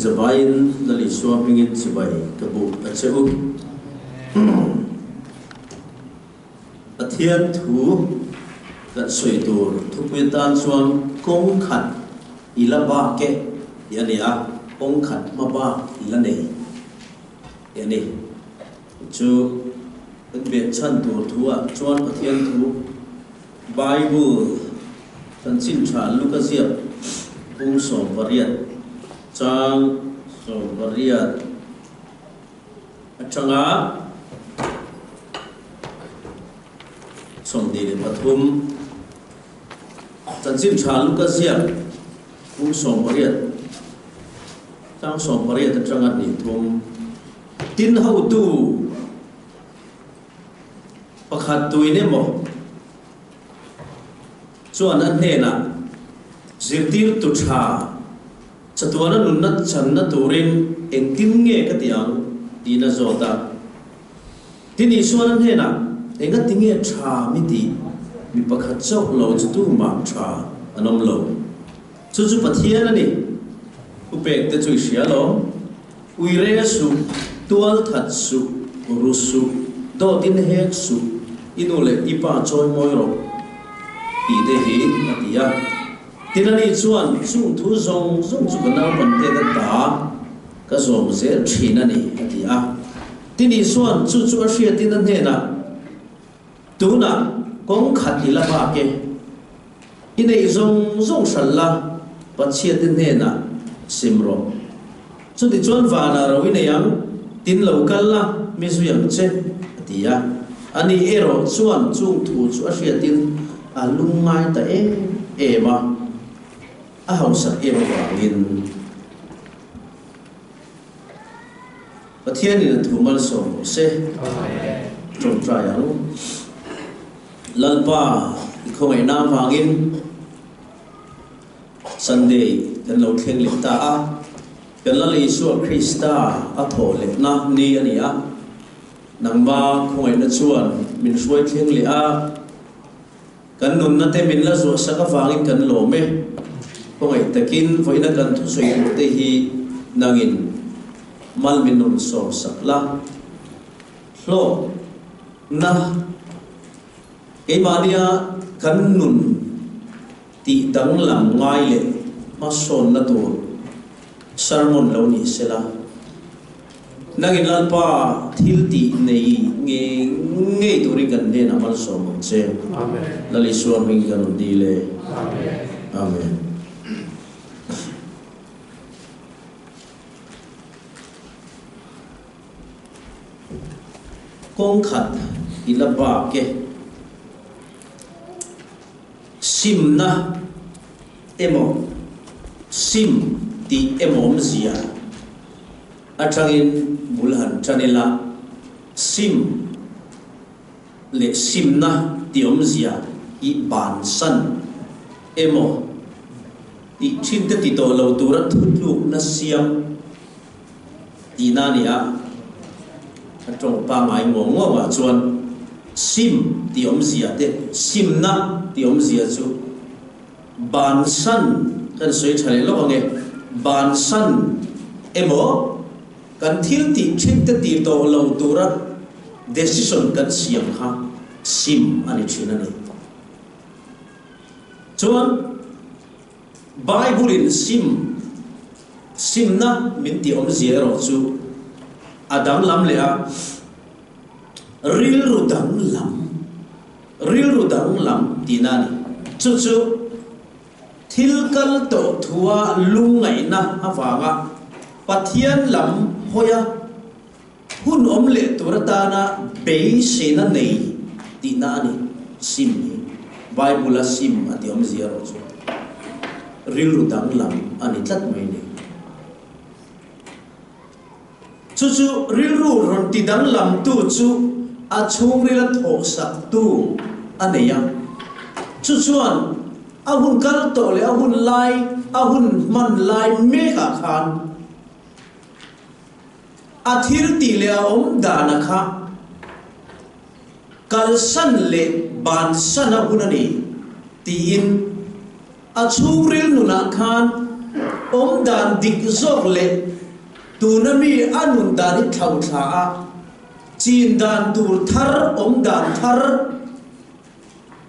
zavaiin Lal Isua hmingin chibai ka buk a che u. Pathian thu kan sawi tur thupui atan chuan kawng khat i la bak e tih a ni a, kawng khat hma bak i la nei tih a ni. Chu kan behchhan tur thu ah chuan Pathian thu Bible chanchin tha Luka ziak pung 80 chang 80 atanga 23 chanchin tha Luka ziak pung 80 chang 80 atanga 23 Tin hotu pakhat tuin emaw chuan a hnenah zirtirtu tha chatuana nunna channa turin engtin nge ka ti ang tiin a zawt a. Tin Isuan a hnenah, Engati nge tha mi tih? Mi pakhat chauh lo chu tumah tha an awm lo. Chu chu Pathian a ni. Thupek te chu i hria lo. Ui re suh, tual that suh, ru suh, dawtin hek suh, i nu leh i pa chawi mawi rawh tih te hi a ti a. Tin ani chuan chung thu zawng zawng chu ka naupangte ka ta ka zawm zel thin a ni a ti a. Tin Isuan chu chu a hriatin a hnenah, Tunah kawng khat i la bak e. I neih zawng zawng hral la, Pathiante hnenah sim rawh. Chutichuan vanah ro i nei ang, tin lo kal la, mi zui ang che, a ti a. Ani erawh chuan chung thu chu a hriatin a lungngai ta em em a, a hausak em avangin. Pathianin a thu malsawm rawh se. Tawngtai ang. Lalpa i khawngaihna avangin Sunday kan lo thleng leh ta a, kan Lal Isua Krista a thawh lehna ni a ni a, nangma khawngaihna chuan min hruai thleng leh a, kan nunna te min la zuahsak avangin kan lawm e. Khawngaih takin vawiina kan thusawi tur te hi nangin mal min rawn sawmsak la. Hlawkna keimahnia kan nun tih danglam ngai leh hmasawnna tur sermon lo ni sela, nangin Lalpa thil tih nei ngei ngei turin kan hnenah malsawm ang che. Lal Isua hming kan rawn dil e. Amen. Kawng khat i la bak e. Simna emaw sim tih emaw awmzia atangin bul han tan ila, sim leh simna tih awmzia hi bansan emaw tih thin te ti tawh lo tura thutlukna siam Tihna a ni a, a tawng pangngai ngawng ngawngah chuan sim tih awmzia te, simna tih awmzia chu bansan kan sawi tha leh lawk ang e, bansan emaw kan thil tih thin te ti tawh lo tura decision kan siam kha sim a ni thin a ni. Chuan. Bible-in sim, simna min tih awmzia erawh chu a danglam leh a, rilru danglam, rilru danglam tihna a ni. Chu chu thil kal tawh thua lungngaihna avanga Pathian lam hawia hun awm leh tur atana beiseina nei tihna a ni. Sim hi Bible-a sim a tih awmzia erawh chu rilru danglam a ni tlat mai ni. Chu chu rilru rawn ti danglamtu chu a chhungrila thawhsaktu a nei a. Chu chuan a hun kal tawh leh a hun lai, a hun hman lai mekah khan, A thil tih leh a awm dana kha kalsan leh bansan a hun a ni tiin a chhungril nunah khan Awm dan dik zawk leh tuna mi a nun dan hi thlauhthla a, chin dan tur thar, awm dan thar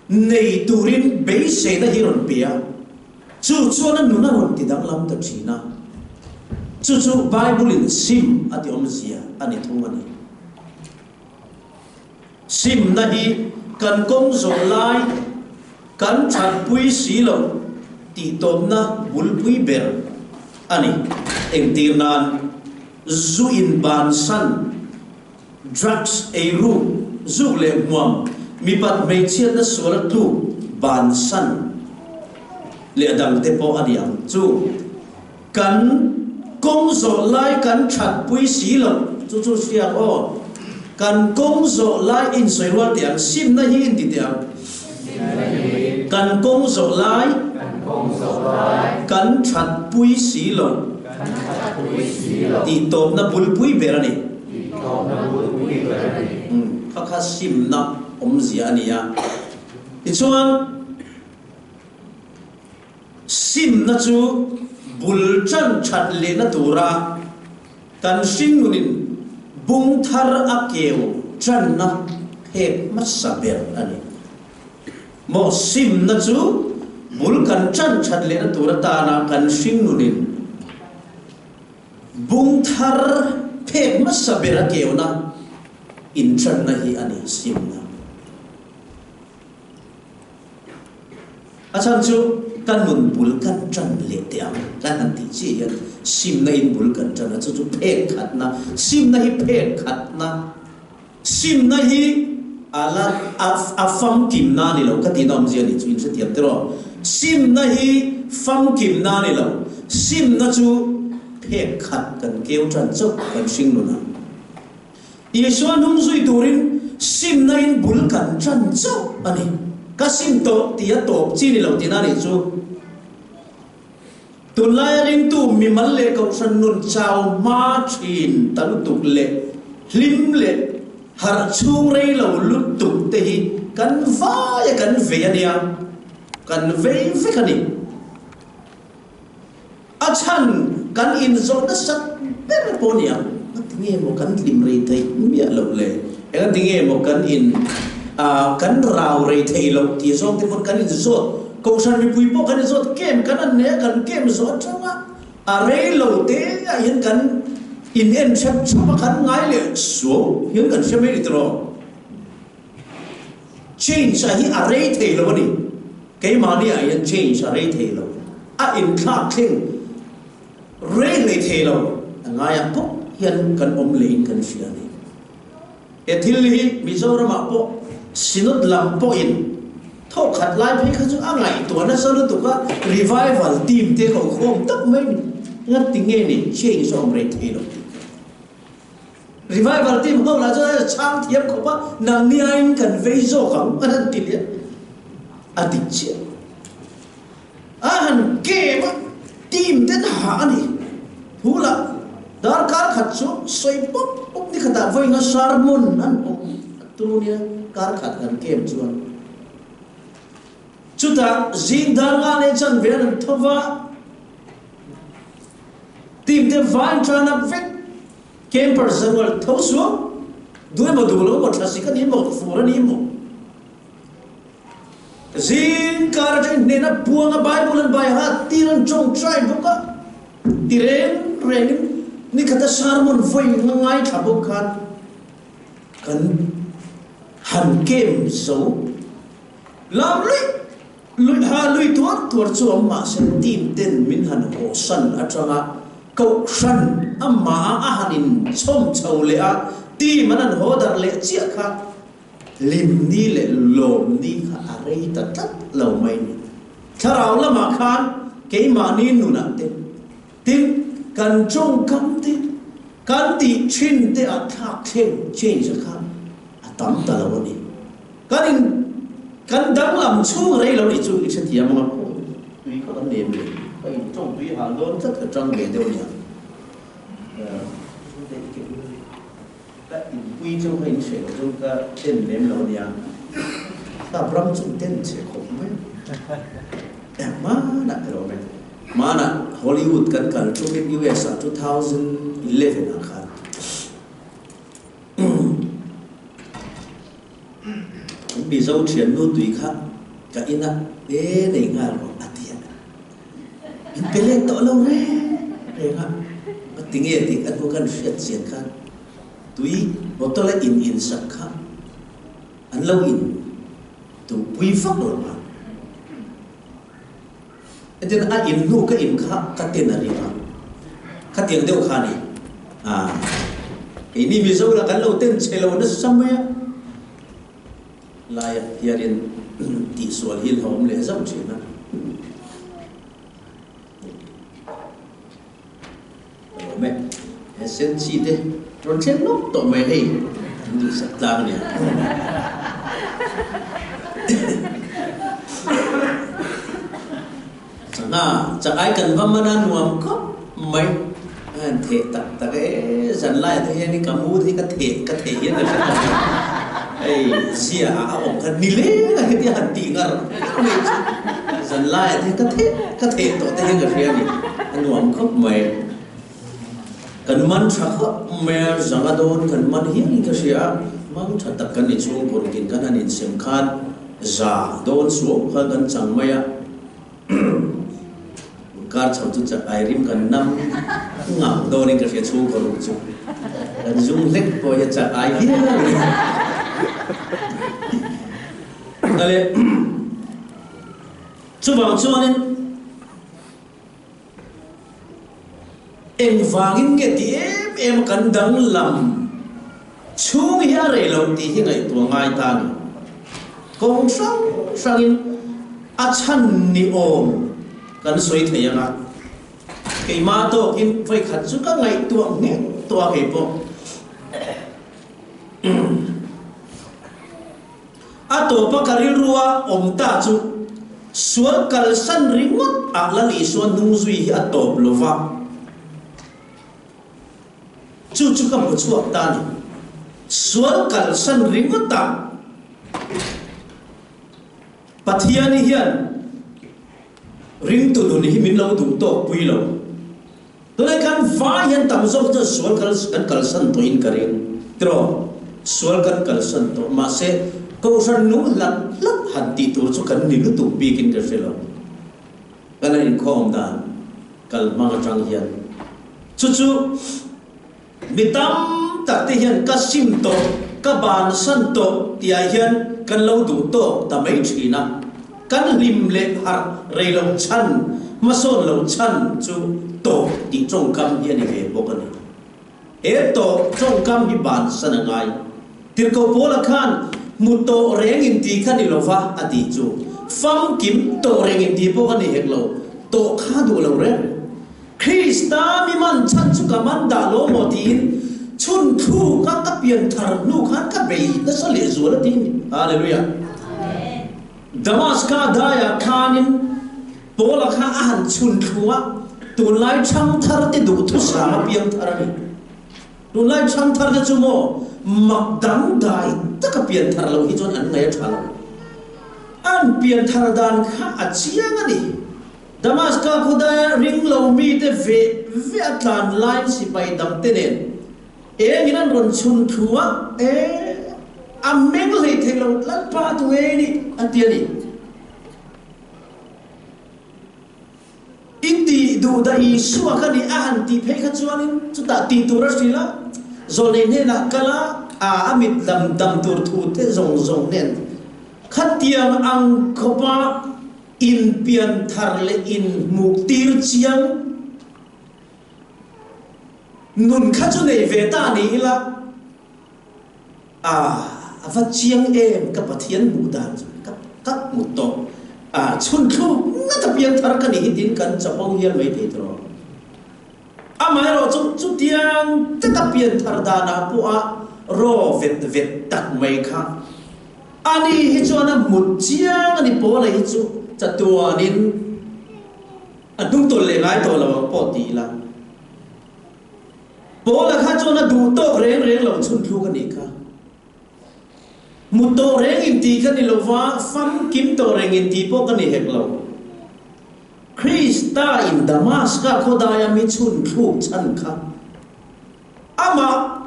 nei turin beiseina hi rawn pe a, chu chuan a nun a rawn ti danglam ta thin a. Chu chu Bible-in sim a ti awmzia a ni thung a ni. Simna hi kan kawng zawh lai kan thatpui si lo tih tawpna bulpui ber a ni. Engtir nan, zu inbansan, drugs eiruk, zuk leh hmuam, mipat hmeichhiatna suala tluk bansan leh a dangte pawh a ni ang chu. Kan kawng zawh lai kan thatpui si lo, chu chu hriak aw. Kan kawng zawh lai insawi rual teh ang, simna hi inti teh ang. Kan kawng zawh lai kan thatpui si lo tih tawpna bulpui ber a ni. Kha kha simna awmzia a ni a. Tichuan. Simna chu bul tan that lehna tura kan hringnunin bung thar a keu tanna phek hmasa ber a ni. Maw simna chu bul kan tan that lehna tur atana kan hringnunin bung thar phek hmasa ber a keuna intanna hi a ni simna. A chhan chu ka nun bul kan ṭan leh teh ang kan han tih chiah hian simna in bul kan ṭan a, chu chu phek khatna, simna hi phek khatna, simna hi a la a famkimna a ni lo ka tihna awmzia a nih chu in hrethiam tiraw? Simna hi famkimna a ni lo, simna chu phek khat kan keu ṭan chauh kan hring nunah. Isua hnung zui turin simna in bul kan ṭan chauh a ni. Ka sim tawh tih a tawp chi ni lo tihna a nih chu. Tunlaia ringtu mimal leh kohhran nun chau hma ṭhin ta lutuk leh hlim leh harh chhung rei lo lutuk te hi kan vaia kan vei a nia, kan vei vek a ni. A chhan kan inzawh nasat ber pawh nia, a ti nge maw kan hlim rei theih miah loh le? Eng a ti nge maw kan in kan rau rei theih loh tih zawng te pawn kan inzawt, Kohhran mipui pawh kan inzawt, camp kan an nei a, kan camp zawh atanga a rei lo te ah hian kan in en hrep hrep a, kan ngai leh suau hian kan hre mai ni tiraw? Change a hi a rei thei lo a ni. Keimahni ah hian change a rei thei lo. A inthlak thleng rei hlei thei lo. A ngaiah pawh hian kan awm leh in kan hria a ni. He thil hi Mizoram ah pawh Synod lam pawhin thawkhat lai phei kha chu a ngaihtuah nasa lutuk a, revival team te ko khawm tak mai ni. Engati nge ni change a awm rei thei lo tih kha. Revival team ho lah chuan a chhang thiam khawp a, nangni aiin kan vei zawk ang an han ti leh a, a dik chiah. A han game a, team ten hah a ni. Thu lah darkar khat chu sawi pawp pawp ni khatah vawiinga sermon an awm a turu nia kar khat kan game chuan. Chutah zing dar nga leh chanve an han tho va, Team te vain tan up vek Camper zarual tho suam duh emaw duh lo emaw thlasik a ni emaw fur a ni emaw zing kar atangin hnena buanga Bible an bai ha tir an tawngtai bawk a ti reng rengin nikhata sermon vawi nga ngaithla bawk khan kan han camp zo lam luih Lui ha lui tuar tuar chu awm mahse team ten min han hawhsan atanga kohhran amah a a han in chhawm chho leh a, team an han haw darh leh chiah kha hlim ni leh lawm ni kha a rei ta tlat lo mai ni. Thlarau lamah khan keimahni nunah te, tin kan tawngkam te, kan tih thin te ah thlak thleng, change, a kha a tam ta lo a ni. Kan in kan danglam chhung rei lo nih chu i hrethiam ang a, khaw tui kha kan nem leh ka in tawng tui hal dawn tlat ka tang ve deuh nia. Ka inpui chu ka in hreh loh chuan ka ten lem lo nia. Sap ram chu ten chhe khawp mai. Engmah lah ti lo mai. Hmanah Hollywood kan kal ṭumin US ah 2011 ah khan kan Mizo ṭhiannu tui kha ka inah e nei nghal rawh a ti a. Min pe let tawh lo reng reng a, a ti nge tih a hnu kan hriat chian khan tui bottle a in insak kha an lo in duhpui vak lo a. Hetiang a in hnu ka in kha ka ten a ring a, khatiang deuh kha a ni. Aa, keini Mizo lah kan lo ten chhe lo nasa mai a, laia hianin tihsual hi a awm leh zauh thin a. Ka lawm e. He senchi te rawn thleng nawk tawh mai hei an duhsak tlang ania. Sangha chak ai kan va man a nuam khawp mai. A han theh tak tak e, zan laiah te hian ka mu te hi ka theh ka theh hian ka hre tawh lo. Hei zia ah a awm kha ni leng a heti a han tih ngar ngar mai chu zan laiah te hian ka theh ka theh tawh te hian ka hria a ni. A nuam khawp mai. Kan man tha khawp mai a, zanga dawn kan man hial in ka hria a, mang tha tak kan ni chhungkaw rukin kan han insem khan za dawn suau khan kan chang mai a. Kar chho chu chak ai rim kan nam ngam dawnin ka hria chhungkaw ruk chu kan zum hlek pawh hi a chak ai viau a ni. Ale chuvang chuanin engvangin nge ti em em a kan danglam chhung hi a rei lo tih hi ngaihtuah ngai ta a ni. Kawng hrang hrangin a chhan ni awm kan sawi thei ang a, keimah tawkin vawikhat chu ka ngaihtuah nghek tawh a kei pawh. A tawpa ka rilrua awm ta chu sual kalsan ringawt ah Lal Isua hnungzui hi a tawp lo va. Chu chu ka hmu chhuak ta a ni. Sual kalsan ringawt ah Pathiani hian ringtu nun hi min lo duh tawk pui lo. Tunah khan vai hian tam zawk chuan sual kal kan kalsan tawh in ka ring. Tiraw? Sual kan kalsan tawh. Mahse, Kohhran nung hlat hlat han tih tur chu kan ni lutuk bik in ka hre lo. Kan han inkhawm dan kal hmang atang hian. Chu chu mi tam tak te hian ka sim tawh, ka bansan tawh tih ah hian kan lo duh tawk ta mai thin a. Kan hlim leh harh rei lo chhan, hmasawn lo chhan chu tawh tih tawngkam hi a ni ve bawk a ni. He tawh tawngkam hi bansan a ngai. Tirhkoh Paula khan hmu tawh reng in ti kha ni lova a tih chu famkim tawh reng in ti pawh ka ni hek lo, tawh kha duh lo reng. Krista mi man chhan chu ka man dah lo maw tiin chhun thluk a ka pian thar hnu khan ka bei nasa leh zual a ti ni. Hallelujah. Damaska daiah khanin Paula kha a han chhun thlu a, tunlai thangthar te duhthusam a piang thar a ni. Tunlai thangthar te chu maw mak dangdai taka pian thar lo hi chuan an ngaih a tha lo. An pian thar dan kha a chiang a ni. Damaska khawdaia ring lo mite ve ve a tlan laiin sipai dangte nen engin an rawn chhun thu a, E, a meng hlei thei lo, Lalpa tu nge i nih? an ti a ni. I tih duh dah Isua ka nih a han tih phei kha chuanin chutah tih tur a hrilh a, zawlnei hnenah kal a, a a mit lam dam tur thu te zawng zawng nen khatiang ang khawpa Inpian thar leh inhmuh tir chiang nun kha chu nei ve ta ni ila, a a va chiang em ka Pathian hmuh dan chu ka ka hmu tawh, a chhun thluk ngat a pian thar ka ni hi tiin kan chapo hial mai thei tawh. Amaherawh chu chutiang taka pian thar danah pawha raw vet vet tak mai kha Ani hi chuan a hmut chiang a ni Paula hi chu chatuanin a hnungtawlh leh ngai tawh lo ang pawh ti ila. Paula kha chuan a duh tawk reng reng lo chhun thluk a nih kha. Hmu tawh reng in ti ka ni lo va, famkim tawh reng in ti pawh ka ni hek lo. Krista in Damaska khawdaia mi chhun thluk chhan kha amah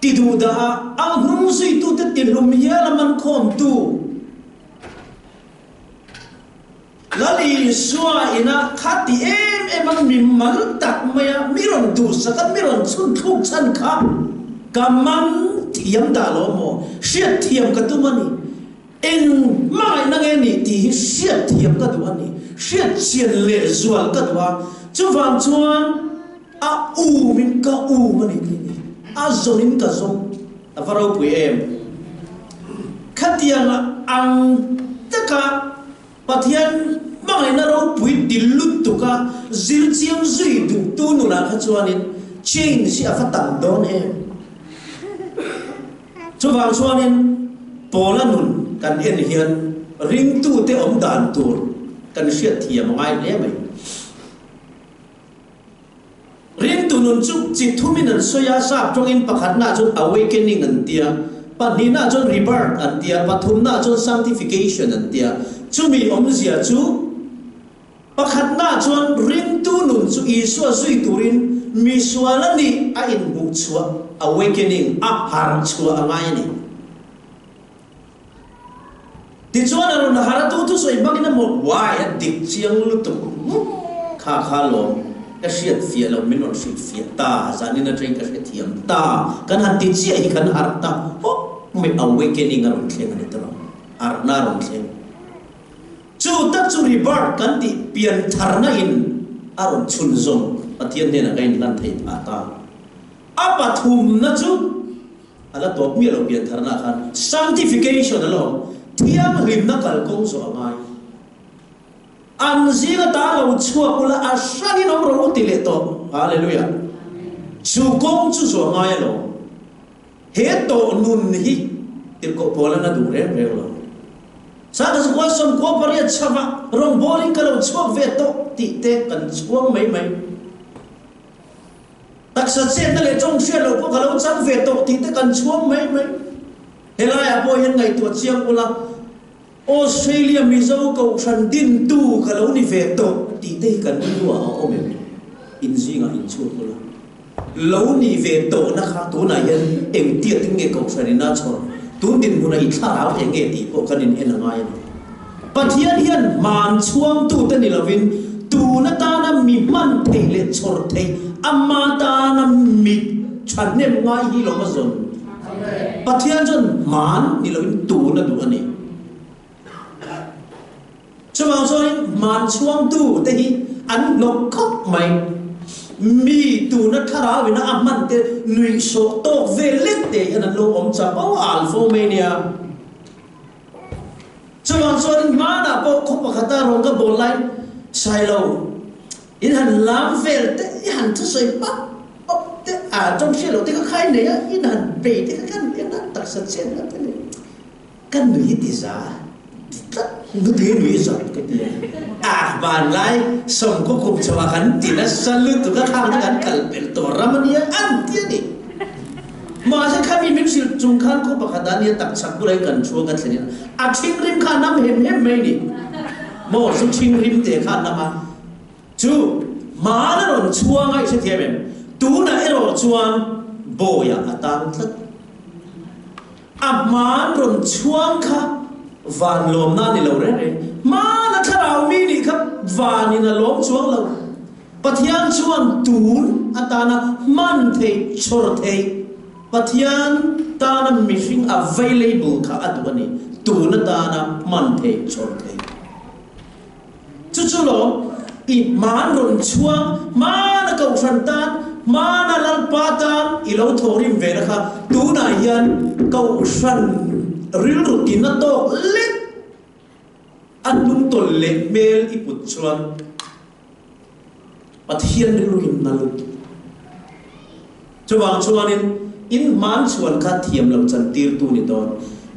ti duhdah a, a hnung zuitute tihlum hial a man khawmtu Lal Isua ina kha ti em em a mi mal tak mai a, mi rawn duhsak a, mi rawn chhun thluk chhan kha ka man thiam dah lo maw? Hriat thiam ka tum a ni. Eng hmangaihna nge nih tih hi hriat thiam ka duh a ni. Hriat chian leh zual ka duh a, chuvang chuan a um in ka um a ni tih ni. A zawn in ka zawng. A va ropui em? Khatianga ang taka Pathian hmangaihna ropui ti lutuka zir chiang zui duhtu nunah kha chuanin change hi a va tam dawn em? Chuvang chuanin Paula nun kan en hian ringtute awm dan tur kan hriatthiam a ngai hle mai. Ringtu nun chu chi thumin an sawi a, sap tawngin pakhatnaah chuan awakening an ti a, pahnihnaah chuan rebirth an ti a, pathumnaah chuan sanctification an ti a. Chumi awmzia chu pakhatnaah chuan ringtu nun chu Isua zui turin misual a nih a inhmuhchhuah, awakening, a harhchhuah a ngai a ni. Tichuan a rawn har a tu thusawi hmangin a maw why a dik chiang lutuk kha kha lawm ka hriat fiah lo min rawn hrilh fiah ta zanin atangin ka hrethiam ta kan han ti chiah hi kan harh ta hawk mai awakening a rawn thleng a ni tawh harhna a rawn thleng chu tak chu rebirth kan tih pian tharna in a rawn chhunzawm Pathian hnenah ka inhlan thei phah ta a pathumna chu A la tawp miah lo piantharna khan sanctification a la awm, thianghlimna kalkawng zawh a ngai. An zinga ta lo chhuak ula a hrangin awm rawh u ti leh tawh. Hallelujah. Chu kawng chu zawh a ngai alawm. He tawh nun hi tirhkoh Paula'n a duh reng reng lo. Sangha zakua 98 chhava rawngbawlin ka lo chhuak ve tawh tih te kan chhuang mai mai. Taksa chetna leh tawng hriat loh pawh ka lo chang ve tawh tih te kan chhuang mai mai. Helaiah pawh hian ngaihtuah chiang ula, Australia Mizo Kohhran dintu ka lo ni ve tawh tih te hi kan rilruah a awm em? In zingah inchhut ula. Lo ni ve tawhna kha tunah hian engtiat in nge Kohhran in a chhawr? Tun dinhmunah i thlarau eng nge tih pawh kan in en a ngai a ni. Pathian hian hman chhuangtute ni lovin tun atana mi hman theih leh chhawr theih ama tana mi thahnem ngai hi lo ma zawn. Pathian chuan hman ni lovin tun a duh a ni. Chuvang chuanin hman chhuangtute hi an hnawk khawp mai. Mi tuna thlarauina a hman te nuihsawh tawk vel lek te hian an lo awm chap al fo mai nia. Chuvang chuan hmanah pawh khaw pakhata rawn ka bawl laiin Sailo in han lam vel te, i han thusawi pap pap te, a tawng hriat loh te kha khai nei a, in han bei te kha kan en a, taksa chet na te nei ka nui ti za ti tlat, nutling nui zawt ka ti a, a vanlai sawmkaw kum chhoah kan ti nasa lutuk a, khang te kan kal pel tawh ram a nia an ti a ni. Mahse khami min hrilh chung khan khaw pakhat ah nia tak chak bulah in kan thu a ka thlen in a thingrim kha a nam hem hem mai ni maw zu thingrim te kha a nam a chu hmaan a rawn chhuang a i hrethiam em tunah erawh chuan bawiah a tang tlat a hmaan rawn chhuang kha van lawmna a ni lo reng reng hmaan a thlarau mi nih kha van in a lawm chuang lo. Pathian chuan tun atana hman theih, chhawr theih, Pathian tana mihring available kha a duh a ni, tun atana hman theih, chhawr theih. Chu chu lawm, i hman rawn chhuang, hmana Kohhran tan, hmana Lalpa tan i lo thawhrim ve na kha tunah hian Kohhran rilru tina tawk lek a hnungtawlh leh hmel i put chuan Pathian rilru in na lut. Chuvang chuanin in hman chhuan kha thiam lo chan tirtu ni dawn.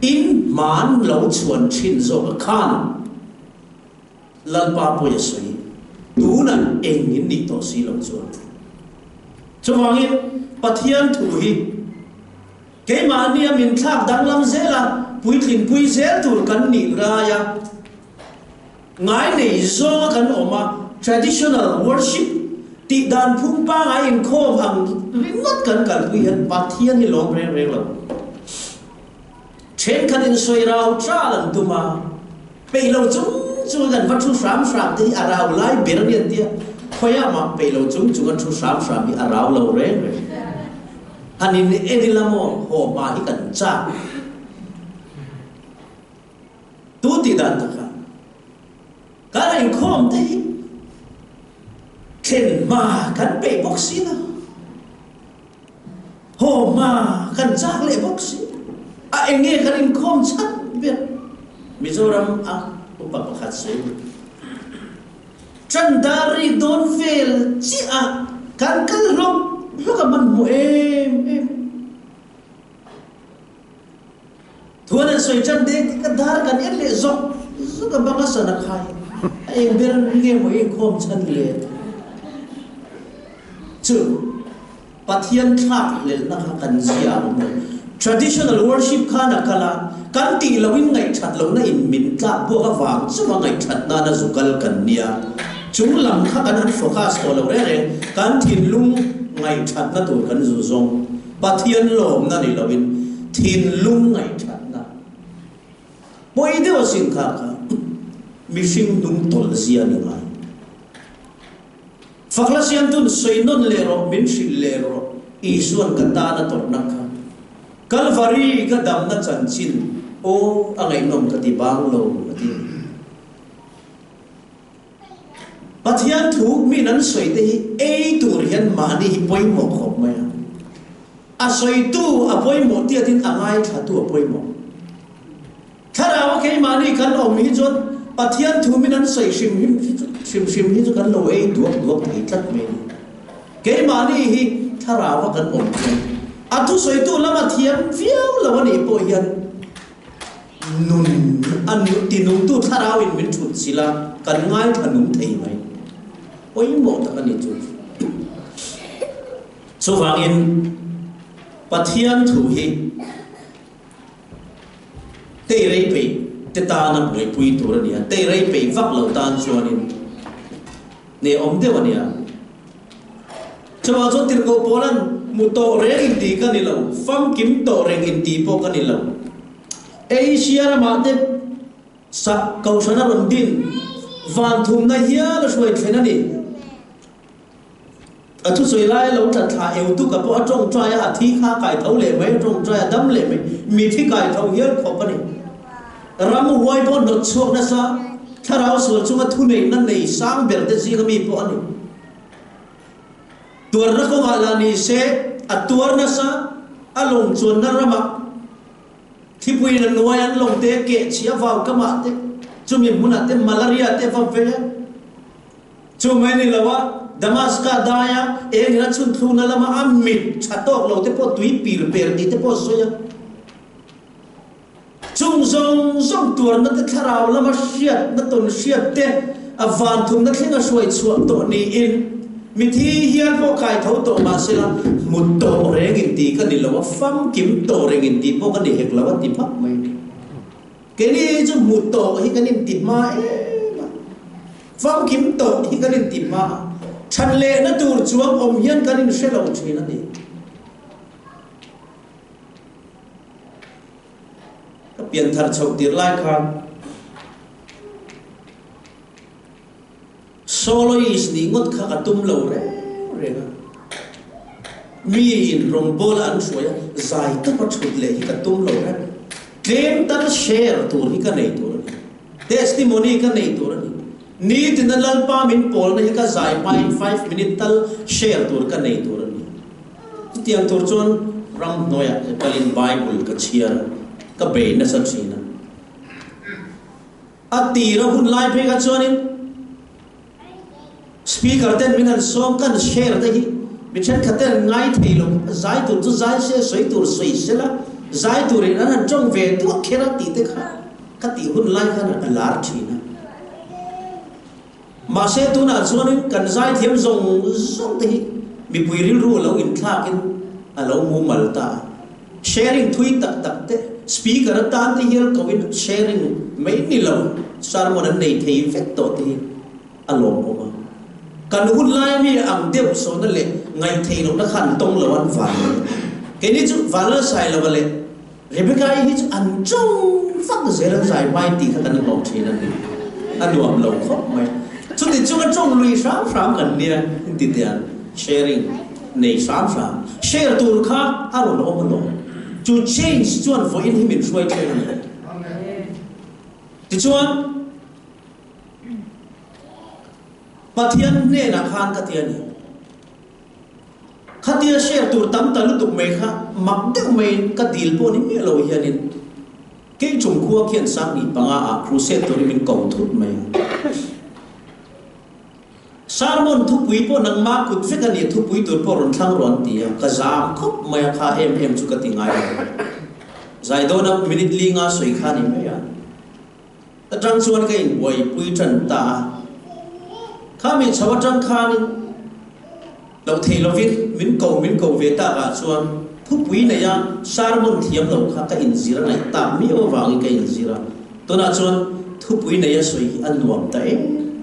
In hman lo chhuan thin zawk a khan Lalpa pawi a sawi. Tunah eng in nih tawh si lo chuan. Chuvangin Pathian thu hi keimahnia min thlak danglam zel a, puitlinpui zel tur kan nih lai a, Ngai nei zawnga kan awm a, Traditional worship tih dan phung pangai inkhawm ang ringawt kan kalpui hian Pathian hi lawm reng reng lo. Thenkhat in sawi rau ṭal an tum a, peih lo chung chung a kan va thu hram hram te hi a rau lai ber a ni an tia, khawiah mah peih lo chung chung a thu hram hram hi a rau lo reng reng. Han in en ila maw haw hma hi kan chak. Tu tih dan takah kan inkhawm te hi thlen hma kan peih bawk si lo. Haw hma kan chak leh bawk si. A eng nge kan inkhawm chat ber? Mizoram a upa pakhat sawi Ṭan dar rik dawn vel chiah a kan kal hlawk hlawk a hmanhmawh em em. Thuan an sawi ṭan dek dek a, dar kan en leh zawk zawk a, bang a san a khai a eng ber nge maw inkhawm chhan le? Chu Pathian thlak hlelhna kha kan zia a awm lo. Traditional worship khan a kal a, kan tih loin ngaihṭhat lohna in min tlak buak avang chauha ngaihṭhat nana zu kal kan nia. Chung lam kha kan han focus tawh lo reng reng, kan thinlung ngaihṭhatna tur kan zu zawng. Pathian lawmna ni loin thinlung ngaihṭhatna pawi deuh asin kha kha mihring hnung tawlh zia ni ngai. Fakla siamtun sawi nawn leh rawh, min hrilh leh rawh, Isuan ka tan a tawrhna kha. Kalvari ka damna chanchin aw a ngaihnawm ka ti bang lo a ti. Pathian thu min an sawi te hi ei tur hian mahni hi pawimawh khawp mai a. A sawitu a pawimawh tiatin a ngaithlatu a pawimawh. Thlarau a keimahni kan awm hi chuan Pathian thu min an sawi hrim hrim hi chu hrim hrim hi chu kan lo ei duak duak thei tlat mai a ni. Keimahni hi thlarau a kan awm chuan a thusawitu lama thiam viau lo a nih pawh hian Nun a tinungtu thlarauin min thut chilh a, kan ngaithla nung thei mai. Pawimawh tak a ni chu. Chuvangin Pathian thu hi tei rei peih te tana buaipui tur a ni a, tei rei peih vak lo tan chuanin hneh awm deuh a ni a. Chuvang chuan tirhkoh Paula'n hmu tawh reng inti ka ni lo, famkim tawh reng inti pawh ka ni lo. Asia ramah te sak kohhran a rawn din van thumna hial a hruai thlen a ni. A thusawi lai a lo tla thla eu tuk a pawh a tawngtai a, a thi kha a kai tho leh mai, a tawngtai a dam leh mai, mi thi kai tho hial khawp a ni. Ram huai pawh hnawt chhuak nasa, thlarau sual chunga thuneihna nei sang ber te zinga mi pawh a ni. Tuarna kawngah lah ni se, a tuar nasa, a lawng chuanna ramah thipuiin a nuai an lawng te, keh chhia vau kamah te, chumi hmunah te malaria te va vei a. Chu mai ni lo a, Damaska daia engin a chhun thlukna lama a mit tha tawk lo te pawh tui pir per tih te pawh a sawi a. Chung zawng zawng tuarna te thlarau lama hriatna tawn hriat te a van thumna thlenga hruai chhuah tawh niin mithi hial pawh kai tho tawh mah sela hmu tawh reng in ti ka ni lo a, famkim tawh reng in tih pawh ka ni hek lo a ti hmak mai. Keini chu hmu tawh hi kan inti hma em a, famkim tawh hi kan inti hma a, than lehna tur chuang awm hian kan inhre lo thin a ni. Ka pianthar chhoh tir lai khan soloist nih ngawt kha ka tum lo reng reng a. Mi in rawngbawla an hruai a, zai tawpa thut leh hi ka tum lo reng. Tlem tal share tur hi ka nei tur a ni. Testimony ka nei tur a ni. Nitina Lalpa min pawlna hi ka zai hmain 5 minute tal share tur ka nei tur a ni. Chutiang tur chuan ramhnuaiah ka kalin Bible ka chhiar a, ka bei nasa thin a. A tira hun lai phei kha chuanin Speaker ten min han sawm kan share te hi mi thenkhat ten an ngai thei lo, zai tur chu zai se, sawi tur sawi se la, zai turin an han tawng ve duah kher a tih te kha ka tih hun lai khan a lar thin a. Mahse tunah chuanin kan zaithiam zawng zawng te hi mipui rilru a lo inthlakin a lo mumal ta a. Sharing thui tak tak te, speaker atan te hial koin sharing mai ni lo sermon an nei thei vek tawh te hi a lawmawm a. Kan hun laia mi ang deuh sawhna leh ngaihtheih lohna kha an tawng lo an van lo. Keini chu Vanlalsailova leh Rebecca-i hi chu an chawng vak zel an zai hmai tih kha kan hlawh thin a ni. A nuam lo khawp mai. Chuti chunga chawng lui hram hram kan nia inti teh ang. Sharing nei hram hram. Share tur kha a rawn awm alawm. Chu change chuan vawiin hi min hruai thleng a ni. Tichuan. Pathian hnenah khan ka ti a ni. Khatia share tur tam ta lutuk mai kha mak deuh maiin ka dil pawh ni miah lo hianin kei chung khua khian Sanghnih panga ah crusade turin min ko thut mai a. Sermon thupui pawh nangmah kut vek a ni, thupui tur pawh rawn thlang rawh an ti a, ka zam khawp mai a, kha em em chu ka ti ngai lo. Zai dawna minute li nga sawi kha a ni mai a. Atang chuan ka inbuaipui tan ta a, khami chho atang khanin loh thei lovin min ko min ko ve takah chuan thupui neia sermon thiam lo kha ka inzir a ngaih tak miau avangin ka inzir a, tunah chuan thupui neia sawi hi a nuam ta em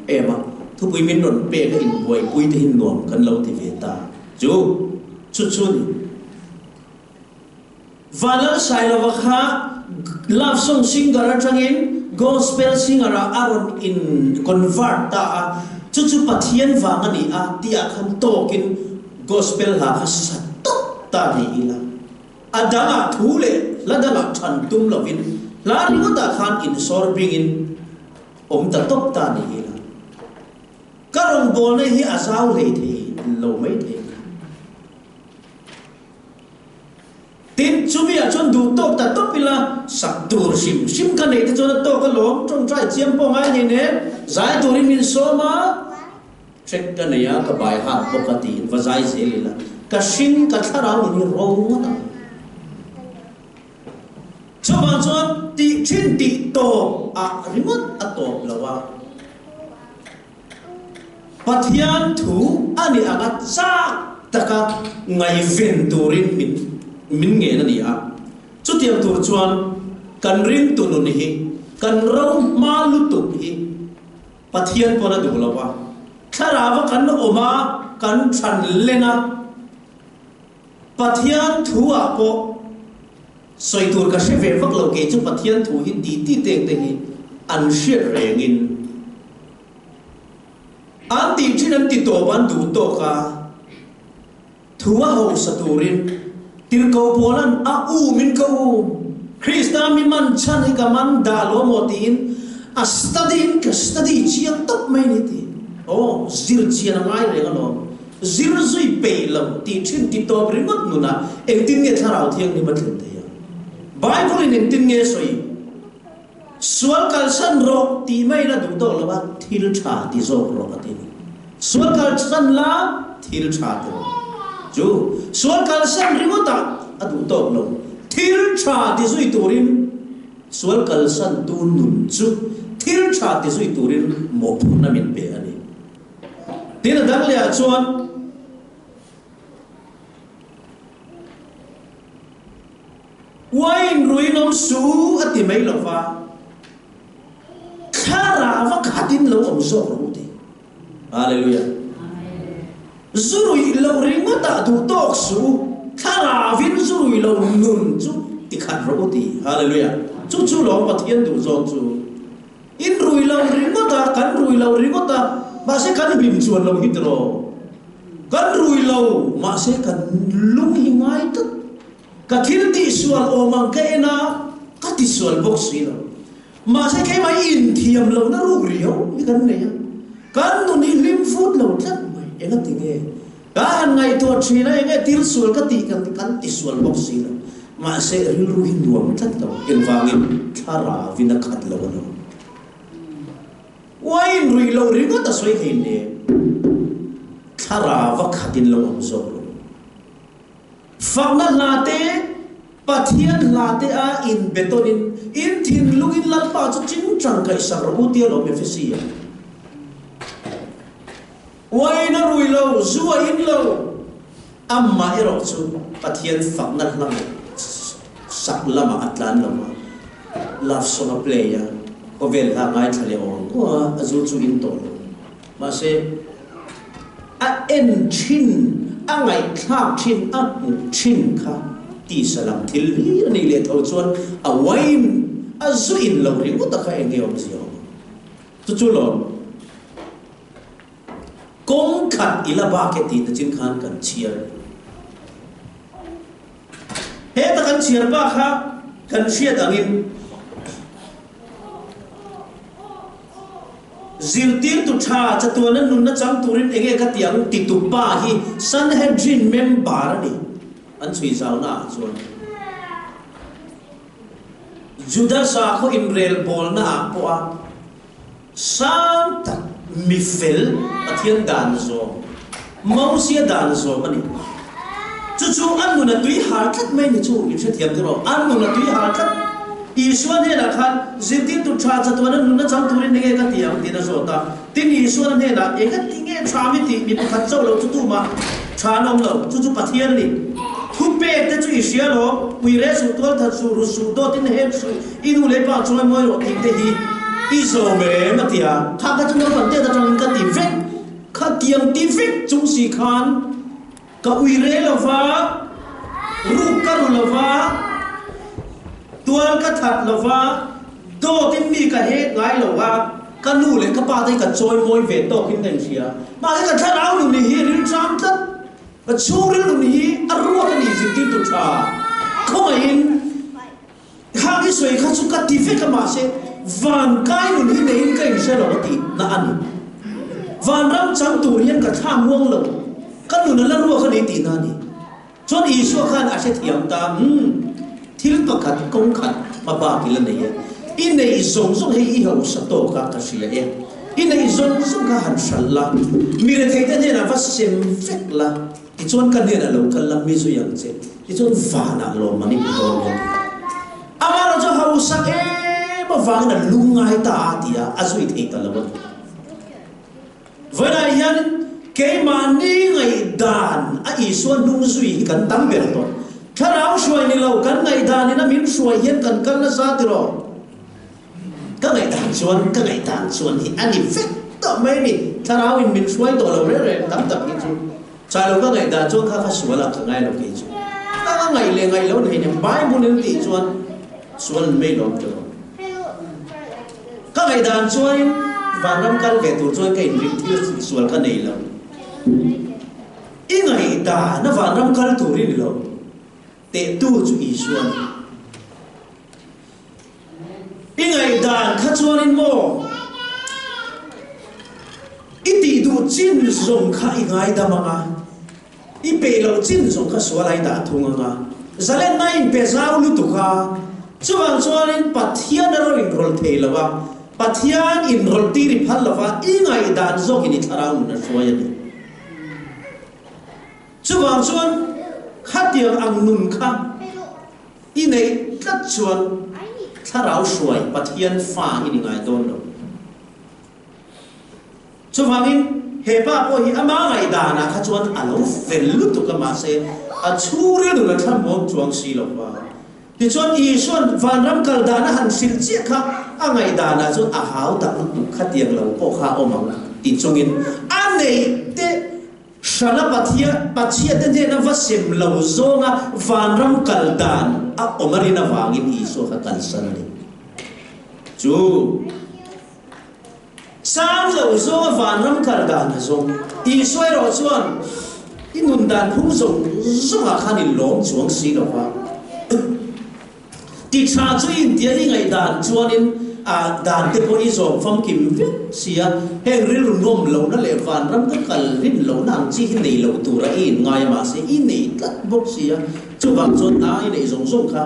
em a, thupui min rawn pek a inbuaipui te hi nuam kan lo ti ve ta chu chu chu ni. Vanlalsailova kha love song singer atangin gospel singer ah a rawn in convert ta a, chu chu Pathian vang a ni a tih ah khan tawkin gospel hla kha sa tawp ta ni ila. A dangah thu leh hla dangah than tum lovin hla ringawt ah khan insawr bingin awm ta tawp ta ni ila. Ka rawngbawlna hi a zau hlei thei lo mai thei. Tin, chumi ah chuan duh tawk ta tawp ila, sak tur hrim hrim ka neih te chuan a tawk alawm, tawngtai chiam pawh ngai hlei nen, zai turin min sawm a, trek ka nei a, ka bai hat bawk a tiin va zai zel ila, ka hring ka thlarau nun hi ro ngawt ang. Chuvang chuan tih thin tih tawp ah ringawt a tawp lo a. Pathian thu a nih anga chak taka ngaihven turin min min ngen a ni a. Chutiang tur chuan kan ringtu nun hi kan ro hma lutuk hi Pathian pawn a duh lo a, thlarau a kan awm a, kan than len a, Pathian thu ah pawh sawi tur ka hre ve vak lo kei chu Pathian thu hi ti ti teng te hi an hriat rengin An tih thin an ti tawp an duh tawk a, thu a hausa turin tirhkoh Paula'n a um in ka um, Krista mi man chhan hi ka man dah lo maw tiin a study in ka study chiang tawp mai ni ti. Aw, zir chian a ngai reng alawm. Zir zui peih lo tih thin ti tawp ringawt nunah engtin nge Thlarau Thianghlim a thlen thei ang? Bible in engtin nge sawi? Sual kalsan rawh tih maiin a duh tawh lo a, thil tha ti zawk rawh a ti ni. Sual kalsan la, thil tha ti rawh. Chu sual kalsan ringawtah a duh tawk lo. Thil tha ti zui turin sual kalsan tu nun chu thil tha ti zui turin mawhphurhna min pe a ni. Tin a dang lehah chuan. Wine ruin awm su a ti mai lo va, thlarau a khatin lo awm zawk rawh u ti. Hallelujah. Zu ruih loh ringawtah duh tawk su u, thlarauin zu ruih lo nun chu ti khat rawh u ti. Hallelujah. Chu chu lawm Pathian duh zawng chu. In rui lo ringawt a, kan rui lo ringawt a, mahse kan hlim chuan lo hi tiraw. Kan rui lo, mahse kan lung hi ngai tlat. Ka thil tihsual awm ang ka en a, ka tisual bawk si lo. Mahse keimah i inthiam lohna ruk riau hi kan nei a, kan nun hi hlim fut lo tlat mai. Engati nge? Ka han ngaihtuah thin a, enge thil sual ka tih kan kan tisual bawk si lo. Mahse rilru hi nuam tlat lo, engvangin thlarauin a khat lo a lo. Uaiin ruih loh ringawt a sawi thei hle. Thlarau a khatin lo awm zawk lo. Fakna hla te, Pathian hla te a inbe tawnin in thinlungin Lalpa chu chingchang kaihsak rawh u tia lawm Efesi a. Uaiin a rui lo, zu a in lo. Amah erawh chu Pathian fakna hla leh sak lamah a tlan lo a, love song a play a, khawvel hla ngaithla leh awm ngawh a, a zu chu in tawh lo. Mahse. A en thin, a ngaihthlak thin, a hmuh thin kha tisa lam thil hlir a nih leh tho chuan a uain a zu in lo ringawt a kha eng nge awmzia awm ang? Chu chu lawm kawng khat i la bak e tih na chin khan kan chhiar. Heta kan chhiar bak kha kan hriat angin Zirtirtu tha chatuana nunna chang turin enge ka ti ang titu pa hi Sanhedrin member a ni an chhui zauna ah chuan Juda sakhaw inrelbawlna ah pawh a sang tak mifel Pathian dan zawm Mosia dan zawm a ni. Chu chu a nun a tui har tlat mai ni chu in hrethiam te rawh. A nun a tui har tlat. Isua hnenah khan zirtirtu tha chatuana nunna chang turin enge ka ti ang tiin a zawt a. Tin Isuan a hnenah eng a ti nge tha mi tih mi pakhat chauh lo chu tumah tha an awm lo. Chu chu Pathian a ni. Thupek te chu i hria lawm, pui re suh, tual that suh, rut suh, dawt in hem suh, i nu leh pa chuai mawi rawh tih te hi i zawm em a ti a. Kha kha chu naupang tet atangin ka ti vek. Khatiang ti vek chung si khan ka ui re lo va, ruk ka ru lo va, tual ka that lo va, dawtin mi ka hek ngai lo va, ka nu leh ka pa te hi ka chawi mawi ve tawkin ka inhria. Mahse ka thlarau nun hi rilṭam tlat, ka chhungril nun hi a ruak a ni zirtirtu ṭha khawngaihin Khang i sawi kha chu ka ti vek a mahse van kai nun hi neiin ka inhre lo a tih na a ni. Vanram chang tur hian ka thla muang lo, ka nun a la ruak a ni tih na a ni. Chuan Isua khan a hrethiam ta, Umm, thil pakhat kawng khat hma bak i la nei e. I neih zawng zawng hei i hausa tawk a ka hria e. I neih zawng zawng kha han hralh la, mi retheite hnenah va sem vek la. Tichuan ka hnenah lo kal la mi zui ang che, tichuan vanah lawm an i hmu dawn nia ti. Amaherawh chu hausak em avangin a lungngai ta a ti a, a zui thei ta lo a ni. Vawiinah hian keimahni ngaihdan a Isua hnung zui hi kan tam ber tawh. Thlarau hruai ni lo kan ngaihdanin a min hruai hian kan kal nasa tiraw? Ka ngaihdan chuan, ka ngaihdan chuan hi a ni vek tawh mai a ni. Thlarauin min hruai tawh lo reng reng tam tak hi chu. Chai lo ka ngaihdan chuan kha kha sual ah ka ngai lo kei chu. Ka ka ngaih leh ngaih lo nei nen Bible in tih chuan sual an mei lawm tiraw. Ka ngaihdan chuanin vanram kal ve tur chuan ka inring thil sual ka nei lo. I ngaihdan a vanram kal tur i ni lo. Tehtu chu Isua a ni. I ngaihdan kha chuanin maw i tih duh chin zawng kha i ngaidam ang a, i peih loh chin zawng kha sual a i dah thung ang a, zalenna a inpe zau lutuk a, chuvang chuanin Pathian a rawn inrawlh thei lo a, Pathian inrawlh tir i phal lo va, i ngaihdan zawkin i thlarau nun a hruai a ni. Chuvang chuan khatiang ang nun kha I neih tlat chuan thlarau hruai Pathian fa i ni ngai dawn lo. Chuvangin he pa pawh hi ama ngaihdanah kha chuan a lo fel lutuk a, mahse a chhungril nun a thlamuang chuang si lo va. Tichuan Isua'n vanram kal dan a han hrilh chiah kha a ngaihdanah chuan a hau tak lutuk khatiang lo pawh kha a awm ang ti chungin a neih te Hrana Pathian Pathiate hnena va sem lo zawnga vanram kal dan a awm a rin avangin Isua kha kalsan a ni. Chu sang lo zawnga vanram kal dan a zawng. Isua erawh chuan i nun dan phung zawng zawngah khan i lawm chuang si lo va. Ti tha chu i intia i ngaihdan chuanin a dan te pawh i zawm famkim vek si a, heng rilru nuam lohna leh vanram ka kal rin lohna ang chi hi nei lo tura i inngai a mahse i nei tlat bawk si a, chuvang chuan a i neih zawng zawng kha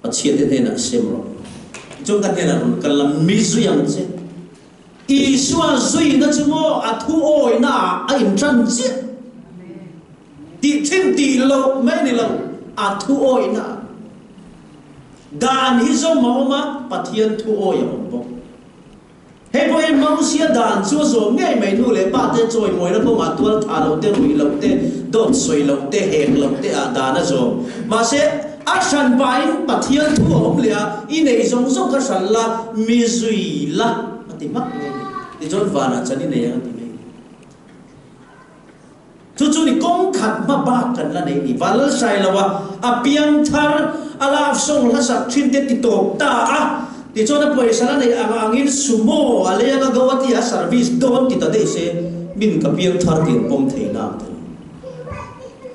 Pathiante hnenah sem rawh. Tichuan ka hnenah rawn kal la, mi zui ang che. Isua zuina chu maw a thu awihna ah a intan chiah. Tih thin tih loh mai ni lo, a thu awihna ah. Dan hi zawm a awm a, Pathian thu awih a awm bawk. Hei pawh hi Mosia dan chu a zawm ngei mai, nu leh pa te chawimawina kawngah tual tha lo te, ruih loh te, dawt sawi loh te, hek loh te ah dan a zawm. Mahse, a hran pahin Pathian thu a awm leh a, i nei zawng zawng kha hran la, mi zui la a ti hmak mai a ni. Tichuan vanah chan i nei ang a ti mai. Chu chu ni kawng khat hma bak kan la nei ni. Valsai lo a, a piang thar, a love song hlasak thin te ti tawp ta a, tichuan a pawisa la neih ang angin sumo a lei anga Guwahati a service dawn ti ta daih se, min ka piang thar tih an pawm thei nang ta lo.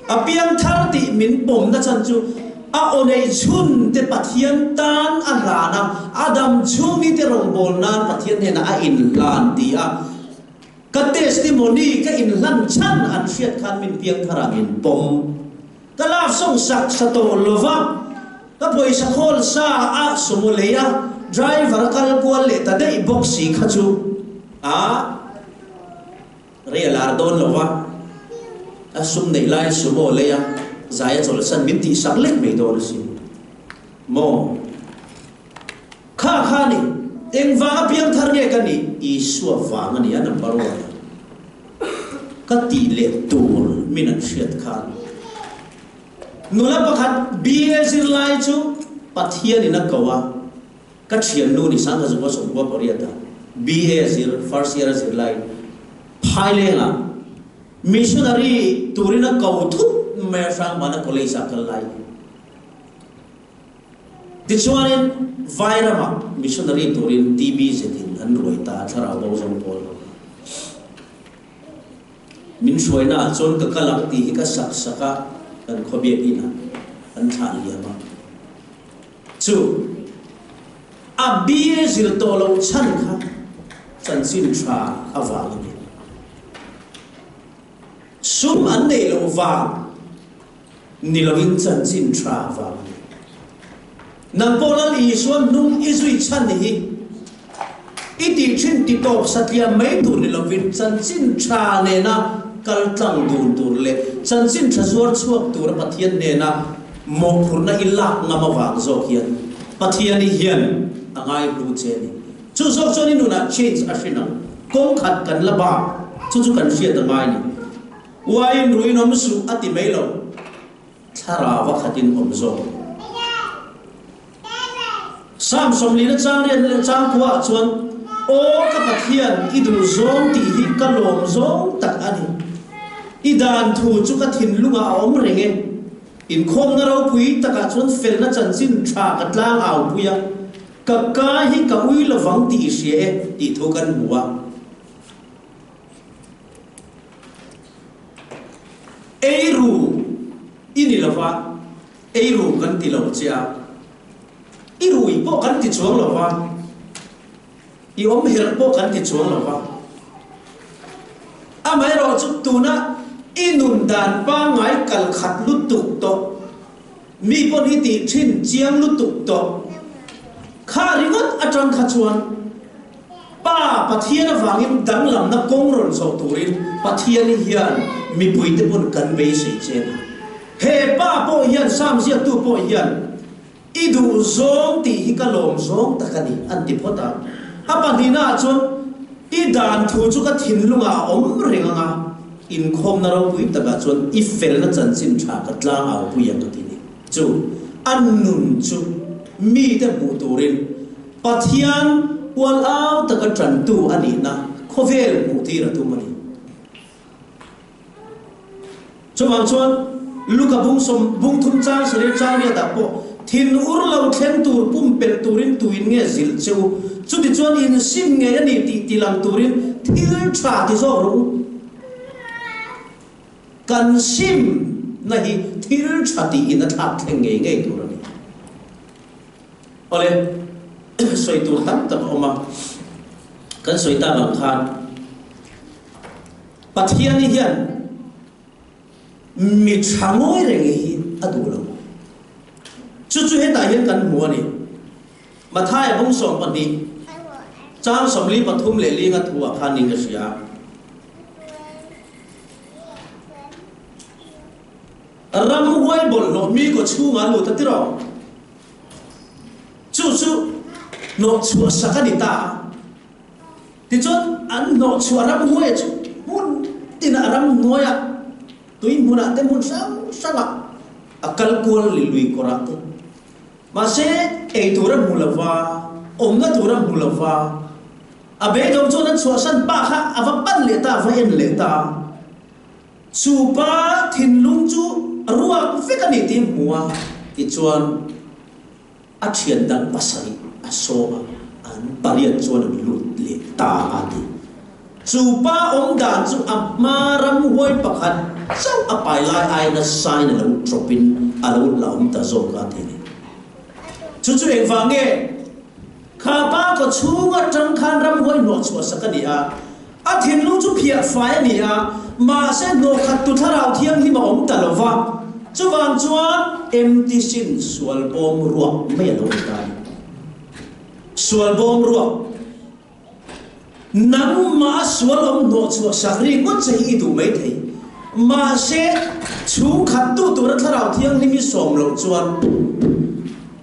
A piang thar tih min pawmna chan chu a aw neih chhun te Pathian tan a hlan a, a dam chhungi te rawngbâwl nan Pathian hnenah a inhlan ti a, Ka testimony ka inhlan chhan an hriat khan min piangthar ah min pawm. Ka love song sak sa tawh lova, ka pawisa khawl sa a sumo lei a driver a kal kual leh ta daih bawk si kha chu a rei a lar dawn lova, a sum neih lai sumo lei a zai a chawlhsan min tihsak lek mai dawn asin maw. Kha kha ni, eng vang a piang thar nge ka nih? Isua vang a ni a number one a. Ka tih leh tur min an hriat khan nula pakhat BA zirlai chu Pathianin a ko a, ka thiannu ni Sangha Zukua Sawmkua Pariata BA zir first year a zirlai Phailengah missionary turin a ko thut mai a Hrangmana College ah kal lai. Tichuanin, Vai ramah missionary turin TB zetin an ruai ta a, thlarau bo zawng pawl ho kha. Min hruaina ah chuan ka kal ang tih hi ka sak sak a, kan khawbiak inah an thlah liam a. Chu a bia zir tawh loh chhan kha chanchin tha avang a ni. Sum an neih loh vang Ni loin chanchin tha vang a ni. Nang pawh Lal Isua hnung i zui chhan hi i tih thin ti tawp satliah mai tur ni lovin chanchin tha nena kal tlang dun tur leh chanchin tha zuar chhuak tura Pathian nena mawhphurhna i lak ngam avang zawk hian Pathian i hian a ngai hlu che a ni. Chu zawk chuan i nunah change a hrin ang. Kawng khat kan la bak chu chu kan hriat a ngai ni. Uaiin ruin awm suh a ti mai lo, thlarau a khatin awm zawk. Psalm 40 chang riat leh chang kua ah chuan, Aw ka Pathian, i duh zawng tih hi ka lawm zawng tak a ni. I dan thu chu ka thinlungah a awm reng e. Inkhawmna ropui takah chuan felna chanchin tha ka tlang au pui a, ka ka hi ka ui lovang tih i hria e tih thu kan hmu a. Eiru i ni lova, eiru kan ti lo che a, i rui pawh kan ti chuang lova, i awm herh pawh kan ti chuang lova. Amaherawh chu tuna i nun dan pangngai kal khat lutuk tawh, mi pawn hi tih thin chiang lutuk tawh, kha ringawt atang kha chuan, Pa Pathian avangin danglamna kawng rawn zawh turin Pathian hian mipuite pawn kan beisei che a. He pa pawh hian, Sam ziaktu pawh hian, I duh zawng tih hi ka lawm zawng tak a ni, an ti phawt a. A pahnihnaah chuan, I dan thu chu ka thinlungah a awm reng ang a, inkhawmna ropui takah chuan i felna chanchin tha ka tlangau pui ang a ti ni. Chu a nun chu mite hmuh turin Pathian ual au taka tantu a nihna khawvel hmuh tir a tum a ni. Chuvang chuan Luka bung sawm bung thum chang sarih chang riatah pawh thin ur lo thleng tur pumpelh turin tuin nge zilh che u? Chutichuan insim ngei a ni tih tilang turin thil tha ti zawk rawh u. Kan simna hi thil tha tiin a thlak thleng ngei ngei tur a ni. Awle, sawi tur tam tak a awm a, kan sawi tak ang khan Pathiani hian mi tha ngawi reng hi a duh lo. Chu chu hetah hian kan hmu a ni. Mathaia bung 12 chang 43 leh linga thu ah khan niin ka hria. Ramhuai bawlhhlawh mi kaw chhungah lut a ti rawh. Chu chu hnawhchhuah sak a ni ta a. Tichuan an hnawhchhuah ramhuaia chu hmun tinah ramhnuaiah tui hmunah te hmun hrang hrangah a kal kual li lui kawrah te. Mahse ei tur a hmu lova, awmna tur a hmu lova. A beidawng chuan an chhuahsan pa kha a va pan leh ta, a va en leh ta. Chu pa thinlung chu ruak vek a ni tih hmu a, tichuan a thian dang pasarih a sawm a, an pariat chuan an lut leh ta a ti. Chu pa awm dan chu a hma ramhuai pakhat chauh a pai lai aiin a sain a lo tawpin a lo la awm ta zawk a ti a ni. Chu chu engvang nge? Kha pa kaw chhung atang khan ramhuai hnawh chhuah sak a ni a, a thinlung chu phiah fai a ni a, mahse hnawh khat tu thlarau thianghlim a awm ta lo va, chuvang chuan empty sin sual bawm ruak mai a lo ni ta a ni. Sual bawm ruak. Nangmah sual awm hnawh chhuah sak ringawt che hi i duh mai thei. Mahse, chhungkhat tu tura thlarau thianghlim i sawm loh chuan